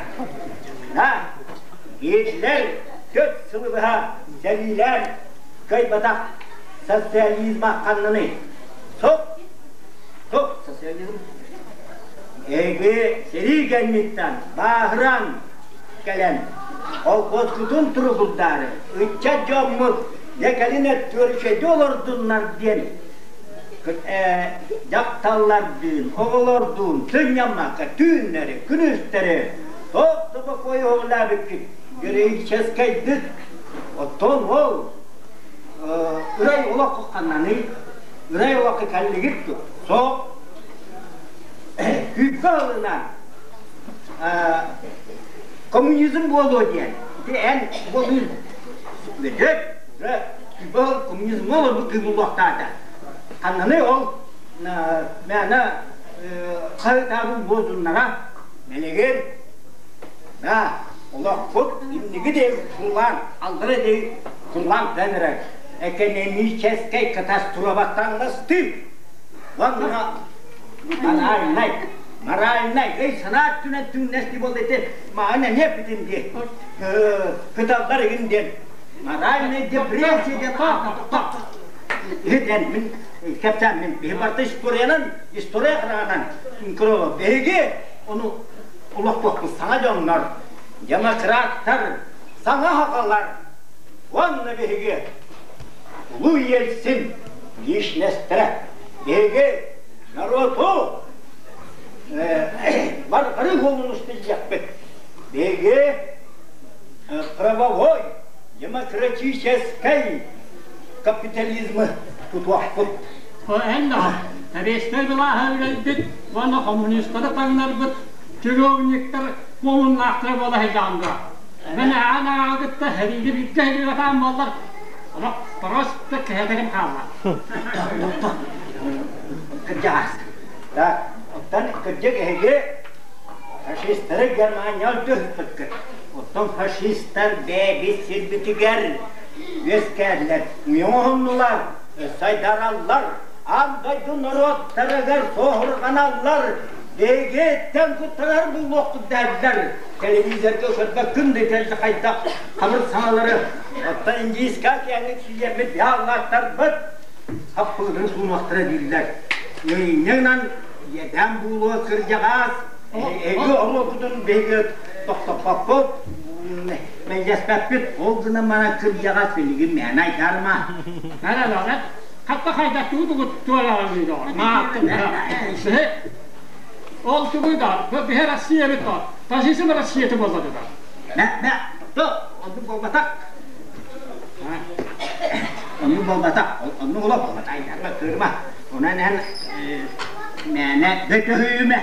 На, Гитлер 4 сылы быһа сэриилээн кыайбатах социализма ханныный? Суох, суох социализм. Эһиги сэрии кэнниттэн бааһыран кэлэн колхозкутун туругурдаары ыччат дьоммут дьэ кэлин өттүгэр үчүгэйдик олордуннар диэн дьахталлардыын, оҕолордуун сынньаммакка түүннэри, күнүстэри туох да бокуой оҕолообуккут героическайдык. Оттон ол ырай олоххо ханнаный? Ырай олоххо кэллигит дуо? Суох. Күүппэ ылынан коммунизм буолуо диэн. Ити эн буолуун бүдүөт уже күүппэ коммунизмҥа олорбут кыыс буолуохтаата. Ханнаны ол мээнэ хаһыытаабыт буолдуннара мэлигир да олохпут инники диэки курлаан аллара диэки курлаан тэн эрэр экономическай катастрофаттан ластыы уонна моральнай моральнай өй санаа өттүнэн түҥнэсти буолла ити маҕан эмиэ эппитим дии кыталлар игин диэн моральный депрессия диэн иһитэн мин кэпсээн мин биһи барыта историянан история хараҕынан көрө биһиги ону олохтуохпут саҥа дьоннор демократтар саҥа хахалар уонна биһиги улуу Ельцин личностара биһиги народу барҕарыы буолун устуйдахпыт биһиги правовой демократическай капитализмы тутуохпут. Эн Советскай былааһы үлэлбит уонна коммунистары таҥнарбыт чиновниктар куомуннаахтара буола сылдьаҕын дуо? Мен аан ааҕа кытта сэриигэ бииргэ сэлиилэтаан буоллар, олох просто кэһэтэрим хаалла. Кырдьаҕас. Так, оттон кырдьык эһиги фашистары Германия өлтүһүппүткүт. Оттон фашистар бэйэбит сирбитигэр үөскээннэр уйуҥуһуннулар, сайдараллар, аан дойду норуоттарыгар суоһурҕаналлар, биһигиттэн куттанар буолуохпут дэһэллэр. Телевизорга көрбөккүн да итэлли хайдах хабыр саҥалары, оттон Индийскэй океаҥҥа киирэммит биһааллаахтарбыт хаппылытын суунуохтара дииллэр. Ыйынньыгынан иэдээн буолуо кырдьаҕас, эһиги оруолгутун биһиги тохтоппоппут, Мэлдьэспэппит, ол гынан баран кырдьаҕас билигин мээнэ айдаарма. Ара хатта хайда туутугут туораҕын мааттын. Ол тугуй да, биһи Россия эбит то. Фашизм Россията буолла да. Мэ, мэ, то, оннук буолбатах. Оннук буолбатах, оннук олох буолбатах, айдарма, кыырма. Онон эн мээнэ бөтөһүйүмэ.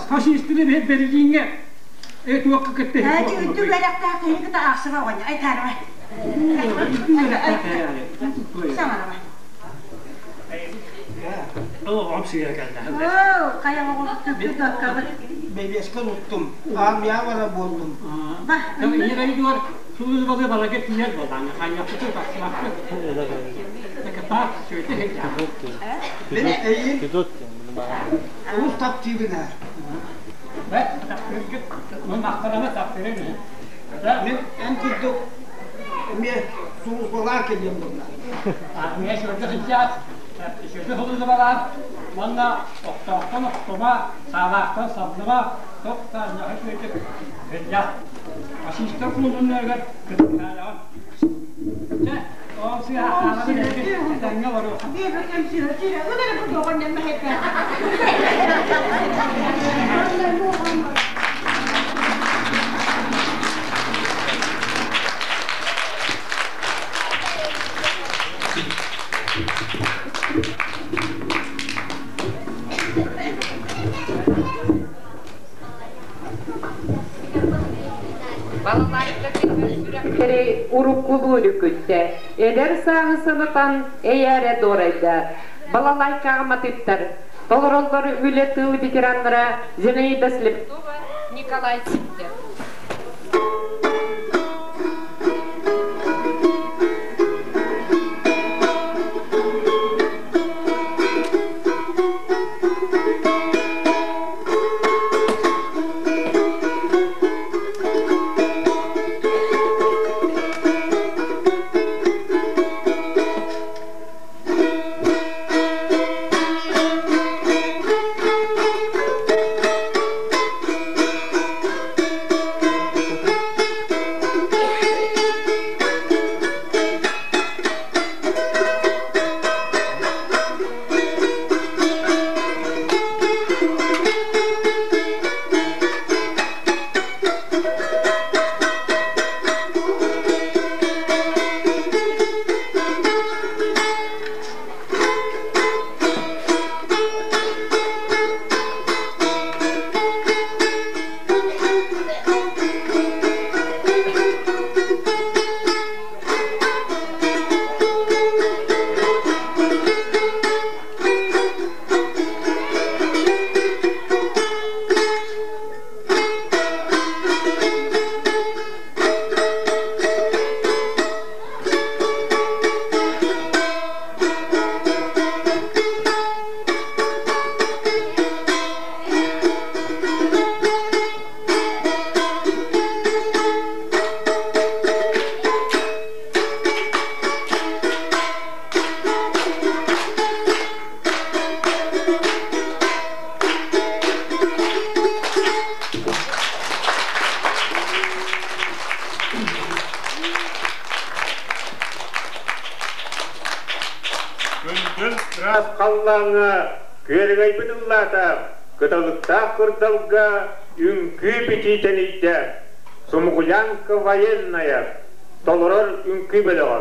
Фашистыны Берлиҥҥэ туохха кытта Онтон оҕом сыыһа кэллэ. Оо, хайа оҕолорбут даккабыт. Бэбиэскэ туттум, армия бара буоллум. Ийэлэригэр сулуубалы барарга тиийэр буоллаҕына, хайыахпытый, тахсыбаппыт. Кытаат, сүөтэ сылдьаҕын. Мин эйиин олус таптыыбын ээ. Бэт, таптыыргыт, махтанама таптыырын. Мин эн курдук эмиэ сулууспалаан кэлиэм буолла. Армия сүрдэ сылдьаат, сүрдэ сулуубалаан, уонна охтоохтон охтума, саалаахтан сабныма, топ-таанньаҕа сүөтүк сылдьаат. Фашистар куолуннарыгар кытыктааҕын. Чэ, ол сыа хаалан этэҥҥэ олоруохха. Балалайка сүрэхтэри уруккулуу үрүкүттэ, эдэр сааһы санатан эйээрэ дуорайда. Балалайкаҕа матыыптар толороллор үлэ тыыл ветераннара Зинаида Слепцова, Николай Сивцев. Күндүл ыраас халлааҥҥа күөрэгэй ыллаата, кыталыктаах кырдалга үҥкүү битии тэнийдэ, Сумгулянка военная толорор үҥкүү бөлөҕө.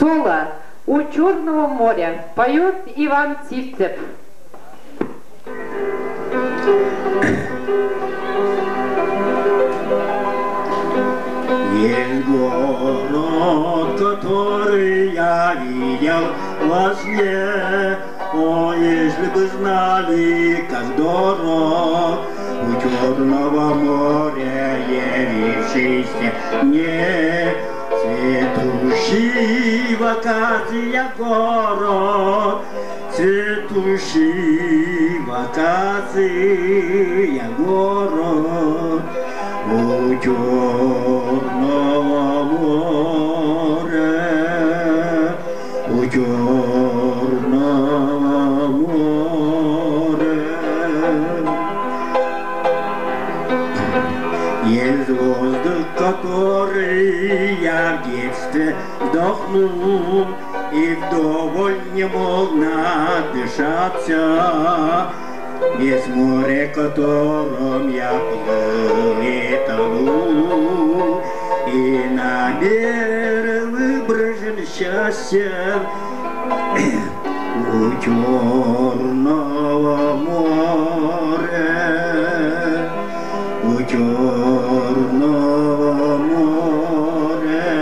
Соло «У Черного моря» поет Иван Сивцев. Есть город, который я видел во сне, О, если бы знали, как дорог У Черного моря явившийся мне, Цветущий в акациях город, Цветущий в акациях город, У Черного моря, у Черного моря. Есть воздух, который я в детстве вдохнул, И вдоволь не мог надышаться. Есть море, которым я плыл и тонул, И на берег выброшен счастьем у Черного моря, у Черного моря.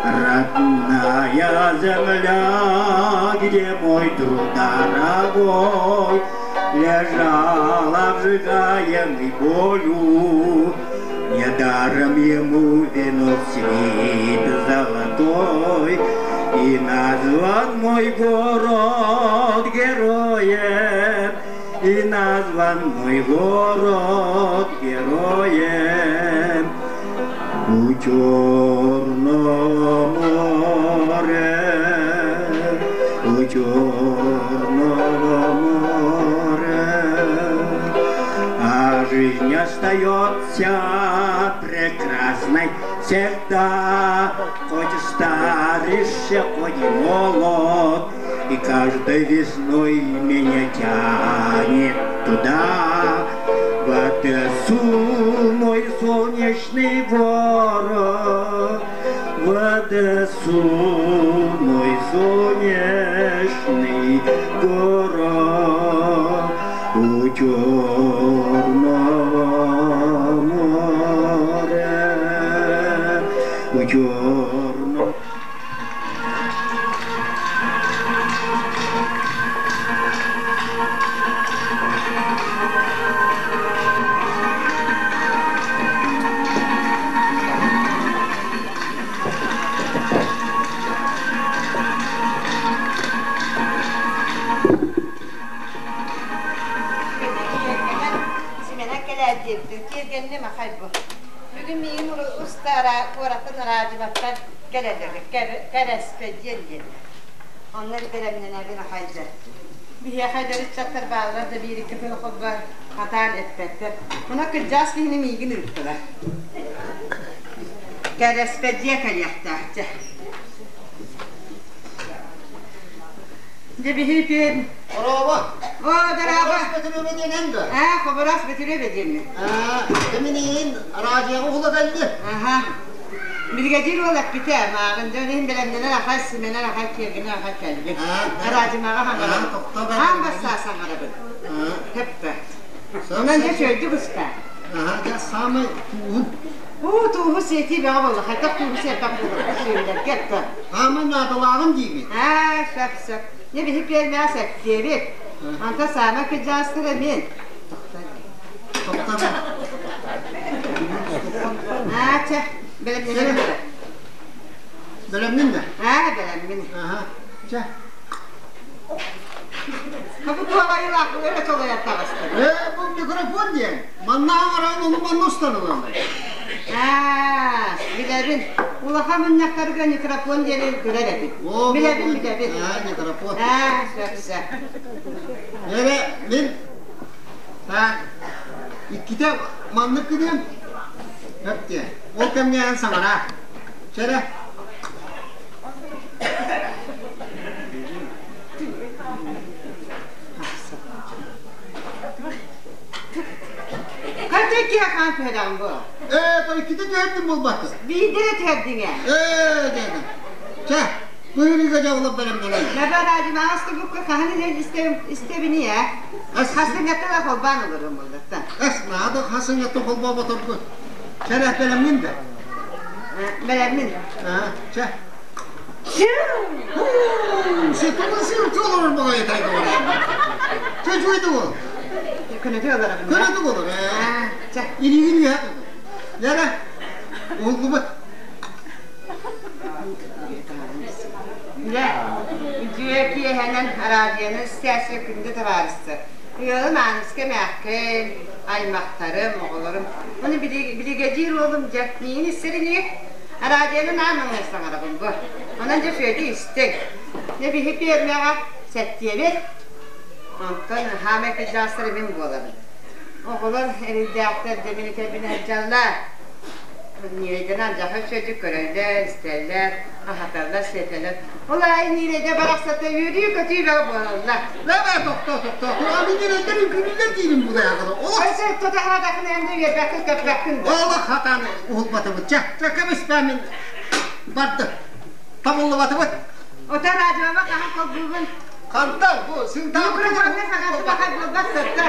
Родная земля, где мой друг дорогой, Лежал обжигаемый болью, Недаром ему венок цвет золотой, И назван мой город героем, И назван мой город героем. У Черного моря, у Черного моря, А жизнь остается прекрасной всегда, Хоть старишься, хоть и молод, И каждой весной меня тянет туда, В Одессу, мой солнечный город, В Одессу, мой солнечный город, У Черного моря, у Черного. Симэнэн кэлээр диэбитин киэргэнним ахай бу. Бүгүн миигин устара куораттан араадьыбаттар кэлэллэр кэрэспэдьиэн диэн. Онно бэлэмнэнэбин ахайда. Биһиэхэ эдэр ыччаттар бааллар да биир икки тылы холбоон хатаан эппэттэр. Муна кырдьаҕас киһини миигин ыыттылар. Кэрэспэдьиэ кэлиэхтээх дьэ. Дьэ биһи пиэн Орообо. О, дорообо. Хобороос Бөтүрүөбэ диэн эн да? Аа, Хобороос Бөтүрүөбэ диэммин. Аа, кэминиин араадьыйаҕа уһула кэлли. Аха. Биригэдьиир уол эппитэ, мааҕын дьон иһин бэлэмнэнэр ахай, симэнэр ахай, киэргэнэр ахай кэллим. Араадьымаҕа хаҥарабын. Хаан бассаа саҥарабын. Тэппэ. Онон дьэ чөйдүк устаа. Аха, дьэ саамай тууһун. Уу, тууһу сиэтии бөҕө буолла. Хайдах тууһу сиэппэх буолла сиэллэргэ этэ. Хаамай наадалааҕын диибит. Аа, сөп, сөп. Дьэ биһи пиэрмэҕэ сэттиэбит. Онтон саамай кырдьаҕастара мин. Тоқтар. Аа, чэ, бэлэмнэнэбин да. Бэлэмнин да? Аа, бэлэммин. Аха, чэ. Бу туох айылаах өрө чолойор таҕыстым. Ээ, бу микрофон диэн. Манна аҥаран ону манна устан ылаллар. Аа, билэбин. Улахан мунньахтарга микрофон диэни көрөр этим. Билэбин, билэбин. Аа, микрофон. Аа, сөп, сөп. Эрэ, мин так, иккитэ маннык гыныам. Хөп диэн. Ол кэмҥэ эн саҥараа. Чэрэ. Ханна киһи хаан түһэрэҕин бу? Ээ, то иккитэ түһэрдим буолбакка. Биирдэ эрэ түһэрдиҥ ээ. Ээ, дедим. Чэ, быырыга дьабылап бэлэмнэнэн. Наба радио букка хаһан истэбини ээ. Хасыҥаттан холбаан олорум буллаттан. Эс, наада хасыҥаттан холбооботоргут. Чэ, бэлэммин да? Бэлэммин. Чэ. Сытыны сырты олорор баҕайы тайга бар. Чэ, үчүгэй ол. Көнөтү олоробун. Көнөтү олор. Чэ. Илигин үһэ. Яра. Уһуллубут. Дьэ, үтүө киэһэнэн араадьыйаны истээччи күндү табаарыстар. Ыалым Ааныска эмээххин, аймахтарым, оҕолорум. Ону биригэдьиир уолум дьэ, миигин истэр ини. Араадьыйаны наан маҥнай саҥарабын бу. Онон дьэ Федя истиҥ. Дьэ биһи пиэрмэҕэ сэттиэбит. Онтон хаамай кырдьаҕастара мин буолабын. Оҕолор эрэйдээхтэр дьэ мин этэрбин сылдьаллар. Ньирэйдэн алдьархай үчүгэйдик көрөллөр, истэллэр, аһаталлар, сиэтэллэр. Ол аайы ньирэйдэ барахсата үөрүү-көтүү бөҕө буолаллар. Лэбэ тохтоо, тохтоо. Курааны ньирэйдэр үҥкүүлүүллэр диирим булайаҕына. Олох Тотаһаатахына эн да үөрбэккин, көппөккүн да. Олох хатан уһулбатыбыт. Чэ, чэ, кэбиспэ мин барды. Табыллыбатыбыт. Ота радиоба хаһан холбуубун? Хантан бу сынтаабыт. Микрофонна саҥасы бахай буолбат сытта.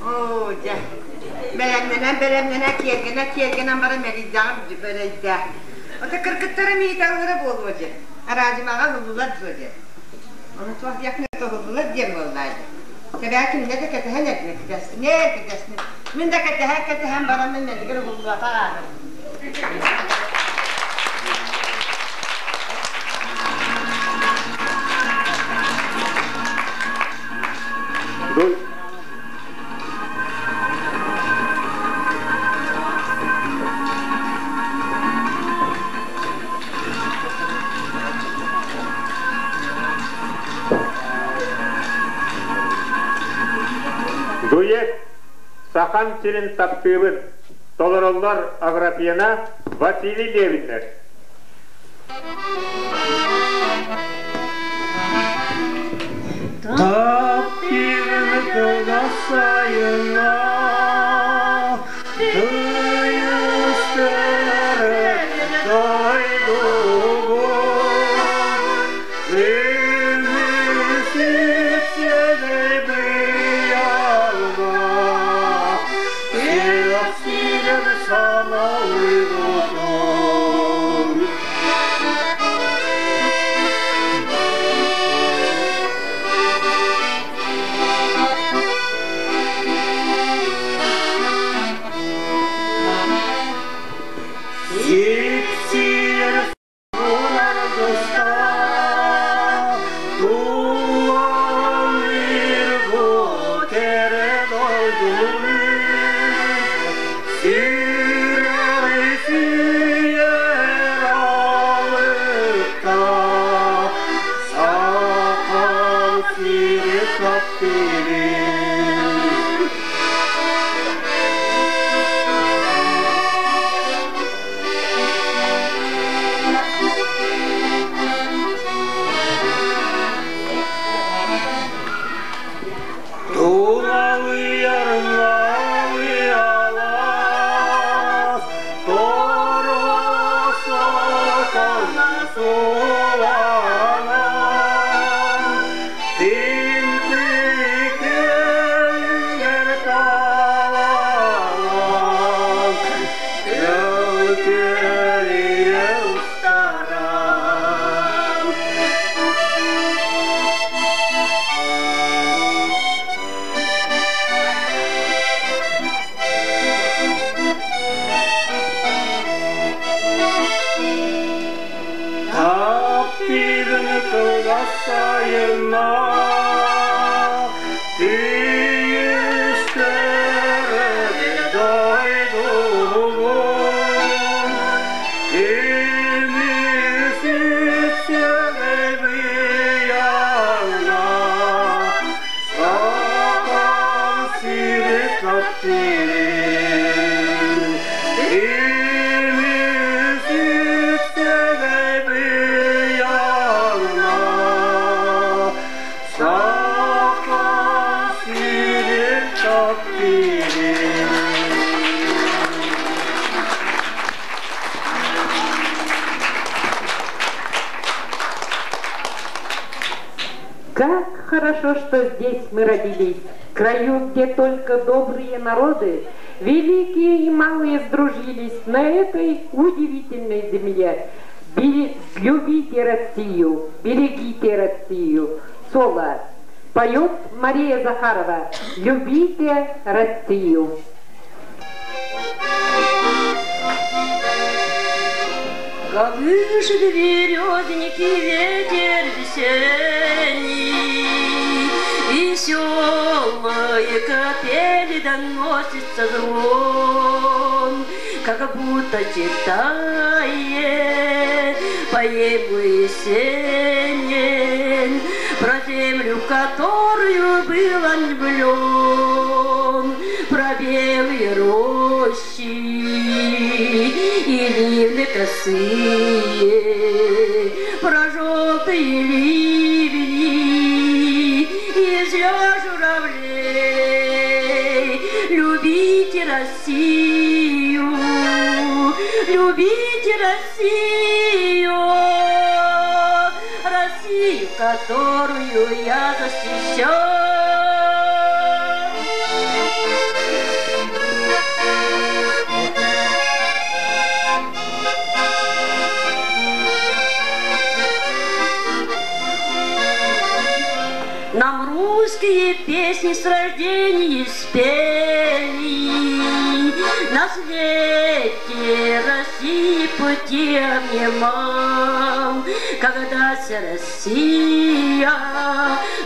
Оо, дьэ. Бэлэмнэнэн, бэлэмнэнэн, киэргэнэн, киэргэнэн баран мэлийдэҕим бэлэйдээх. Ото кыргыттара мииталлара буолуо дьэ. Араадьымаҕа ыллылар дуо дьэ. Ону туох диэхпинэ тоһуллулар диэн буоллаа дьэ. Тэбээ кинилэр да кэтэһэн эрдэ кэтэстинэ, кэтэстинэ. Мин да кэтэһэн кэтэһэн баран мин мэлигир уһуллуота аҕаабын. Дует Сахам сирин таптыыбын толороллор Аграфена, Василий Левиннэр. Таптыырын кылгас сайына тыйыстыры дойдубун Sana uydum. Сипсиэр аргыстаах, тулалыыр бу кэрэ дойдуну сүрэҕи сүүйэр алыптаах, сахан сири таптыырын. Тулалыйар алаас, торосотон суланан, тимтикенгер таланан, өлкөлүйе устаран. Таптыырын кылгас сайына түйүстэрэ дойдубун Кини сүтсэҕэ сатан сири таптыырын Кини сүтсэҕэ. Как хорошо, что здесь мы родились, в краю, где только добрые народы, великие и малые сдружились на этой удивительной земле. Любите Россию, берегите Россию. Соло. Поет Мария Захарова. Любите Россию. Колышет березники ветер весенний, Веселые капели доносится звон, Как будто читает поэму Есенин Про землю, в которую был он влюблен, Про белые рощи и ливны косые, Про желтые ливни и зря журавлей. Любите Россию, любите Россию, Россию, которую я защищаю. Нам русские песни с рождения спели, На свете России пути обнимал. Когда вся Россия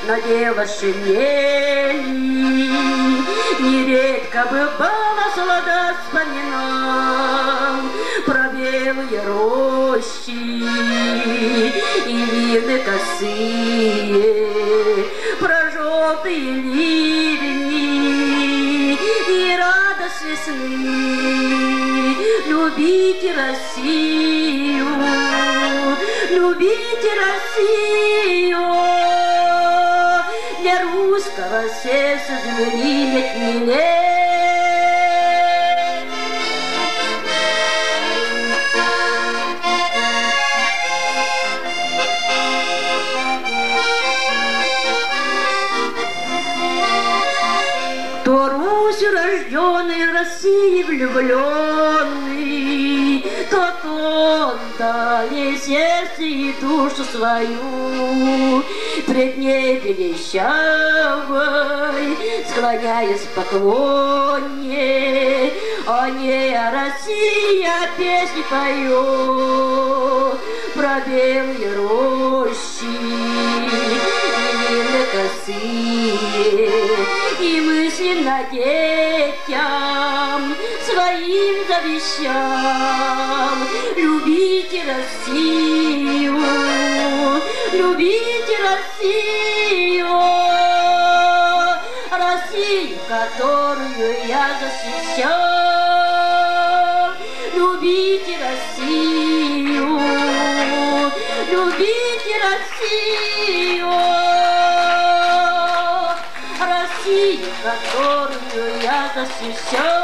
надела шинели, Нередко бывало солдат вспоминал Про белые рощи и ливны косые, Про желтые ливни и радость весны. Любите Россию, любите Россию, Для русского сердца земли нет милей. Кто Русью рожденный, России влюбленный, Тот отдал ей сердце и душу свою. Пред ней величавой, склоняясь в поклоне, О ней, о России я песни пою, Про белые рощи и ливны косые, И мысленно детям своим завещал. Любите Россию, любите Россию, Россию, которую я защищал. Любите Россию, любите Россию, Россию, которую я защищал.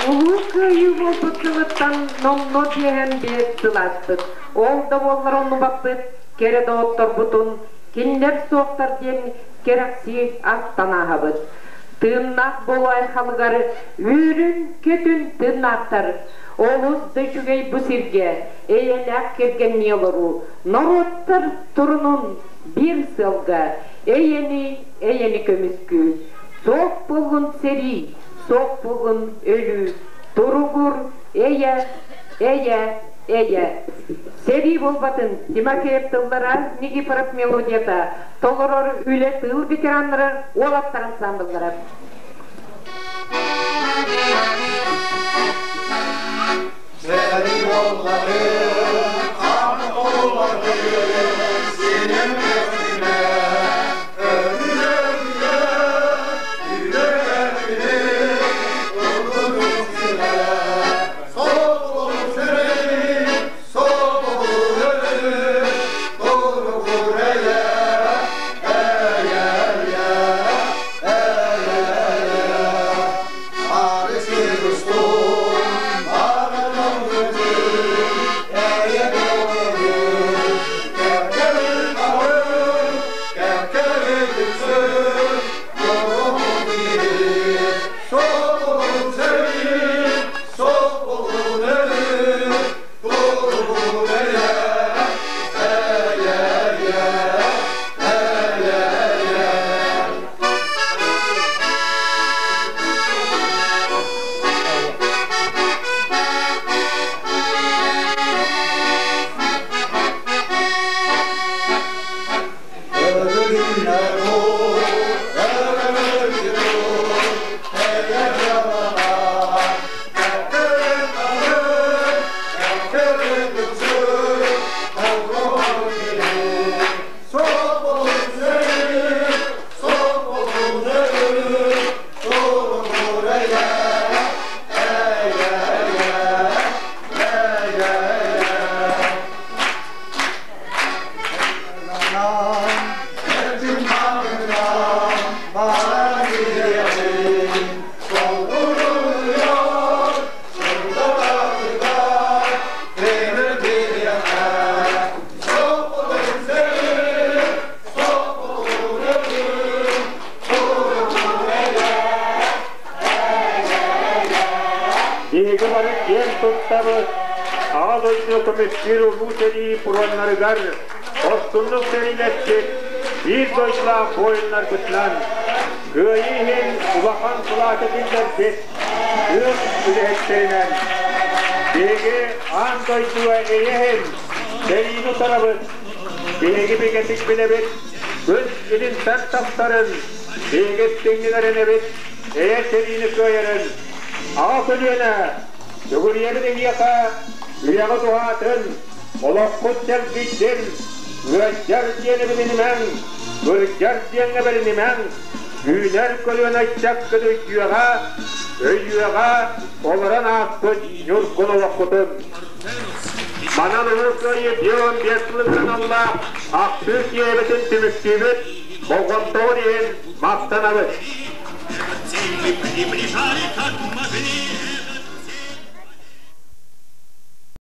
Улуу Кыайыы буолбут сылыттан номнуо биэһэн биэс сыл ааспыт. Ол да буоллар оннубаппыт, кэрэ доҕотторбутун кинилэр суохтар диэн кэрэхсии астан ааһабыт. Тыыннаах буолуу айхалыгар үөрүн-көтүн тыыннаахтар. Олус да үчүгэй бу сиргэ эйэлээх кэргэннии олоруу, норуоттар турунун биир сыалга эйэни, эйэни көмүскүү. Суох буоллун сэрии, суох буоллун өлүү, туругур, эйэ, эйэ, эйэ. Сэрии буолбатын Тимофеев тыллара, Никифоров мелодията, толорор үлэ тыыл ветераннара, уолаттар ансамбллара. Сэрии буолбатын, хан буолбатын, синем кэскилэ, өлүөмүө, үлэ ылбыт сирэ. Соҕуруу сэрии, соҕуруу өлүү, туругур эйэ, эйэ, эйэ, эйэ, эйэ. Арысы туттабыт, Аҕа дойдуну көмүскүүр Улуу сэрии пуруоннарыгар хорсуннук сэриилэспит биир дойдулаах буойуннарбытынан Кыайыы иһин улахан кылааты киллэрбит тыыл үлэһиттэринэн биһиги аан дойдуга эйэ иһин сэриини утарабыт. Биһиги бигэтик билэбит, күн илинтэн тахсарын, биһиги истиҥнилэрин эбит, эйэ сэриини кыайарын. Аҕа көлүөнэ, сүгүрүйэбит эһиэхэ, үйэҕит уһаатын, олоххут чэлгийдин, ыалдьар диэни билинимэҥ, кырдьар диэҥҥэ бэринимэҥ, үүнэр көлүөнэ ыччаккыт өйдүөҕэ, өйүөҕэ, олорон ааспыт ньургун олоххутун. Манан Улуу Кыайыы 55 сылыгар аналлаах ахсыы киэһэбитин түмүктүүбүт, болҕомтоҕут иһин махтанабыт. Цель мы приближали, как могли.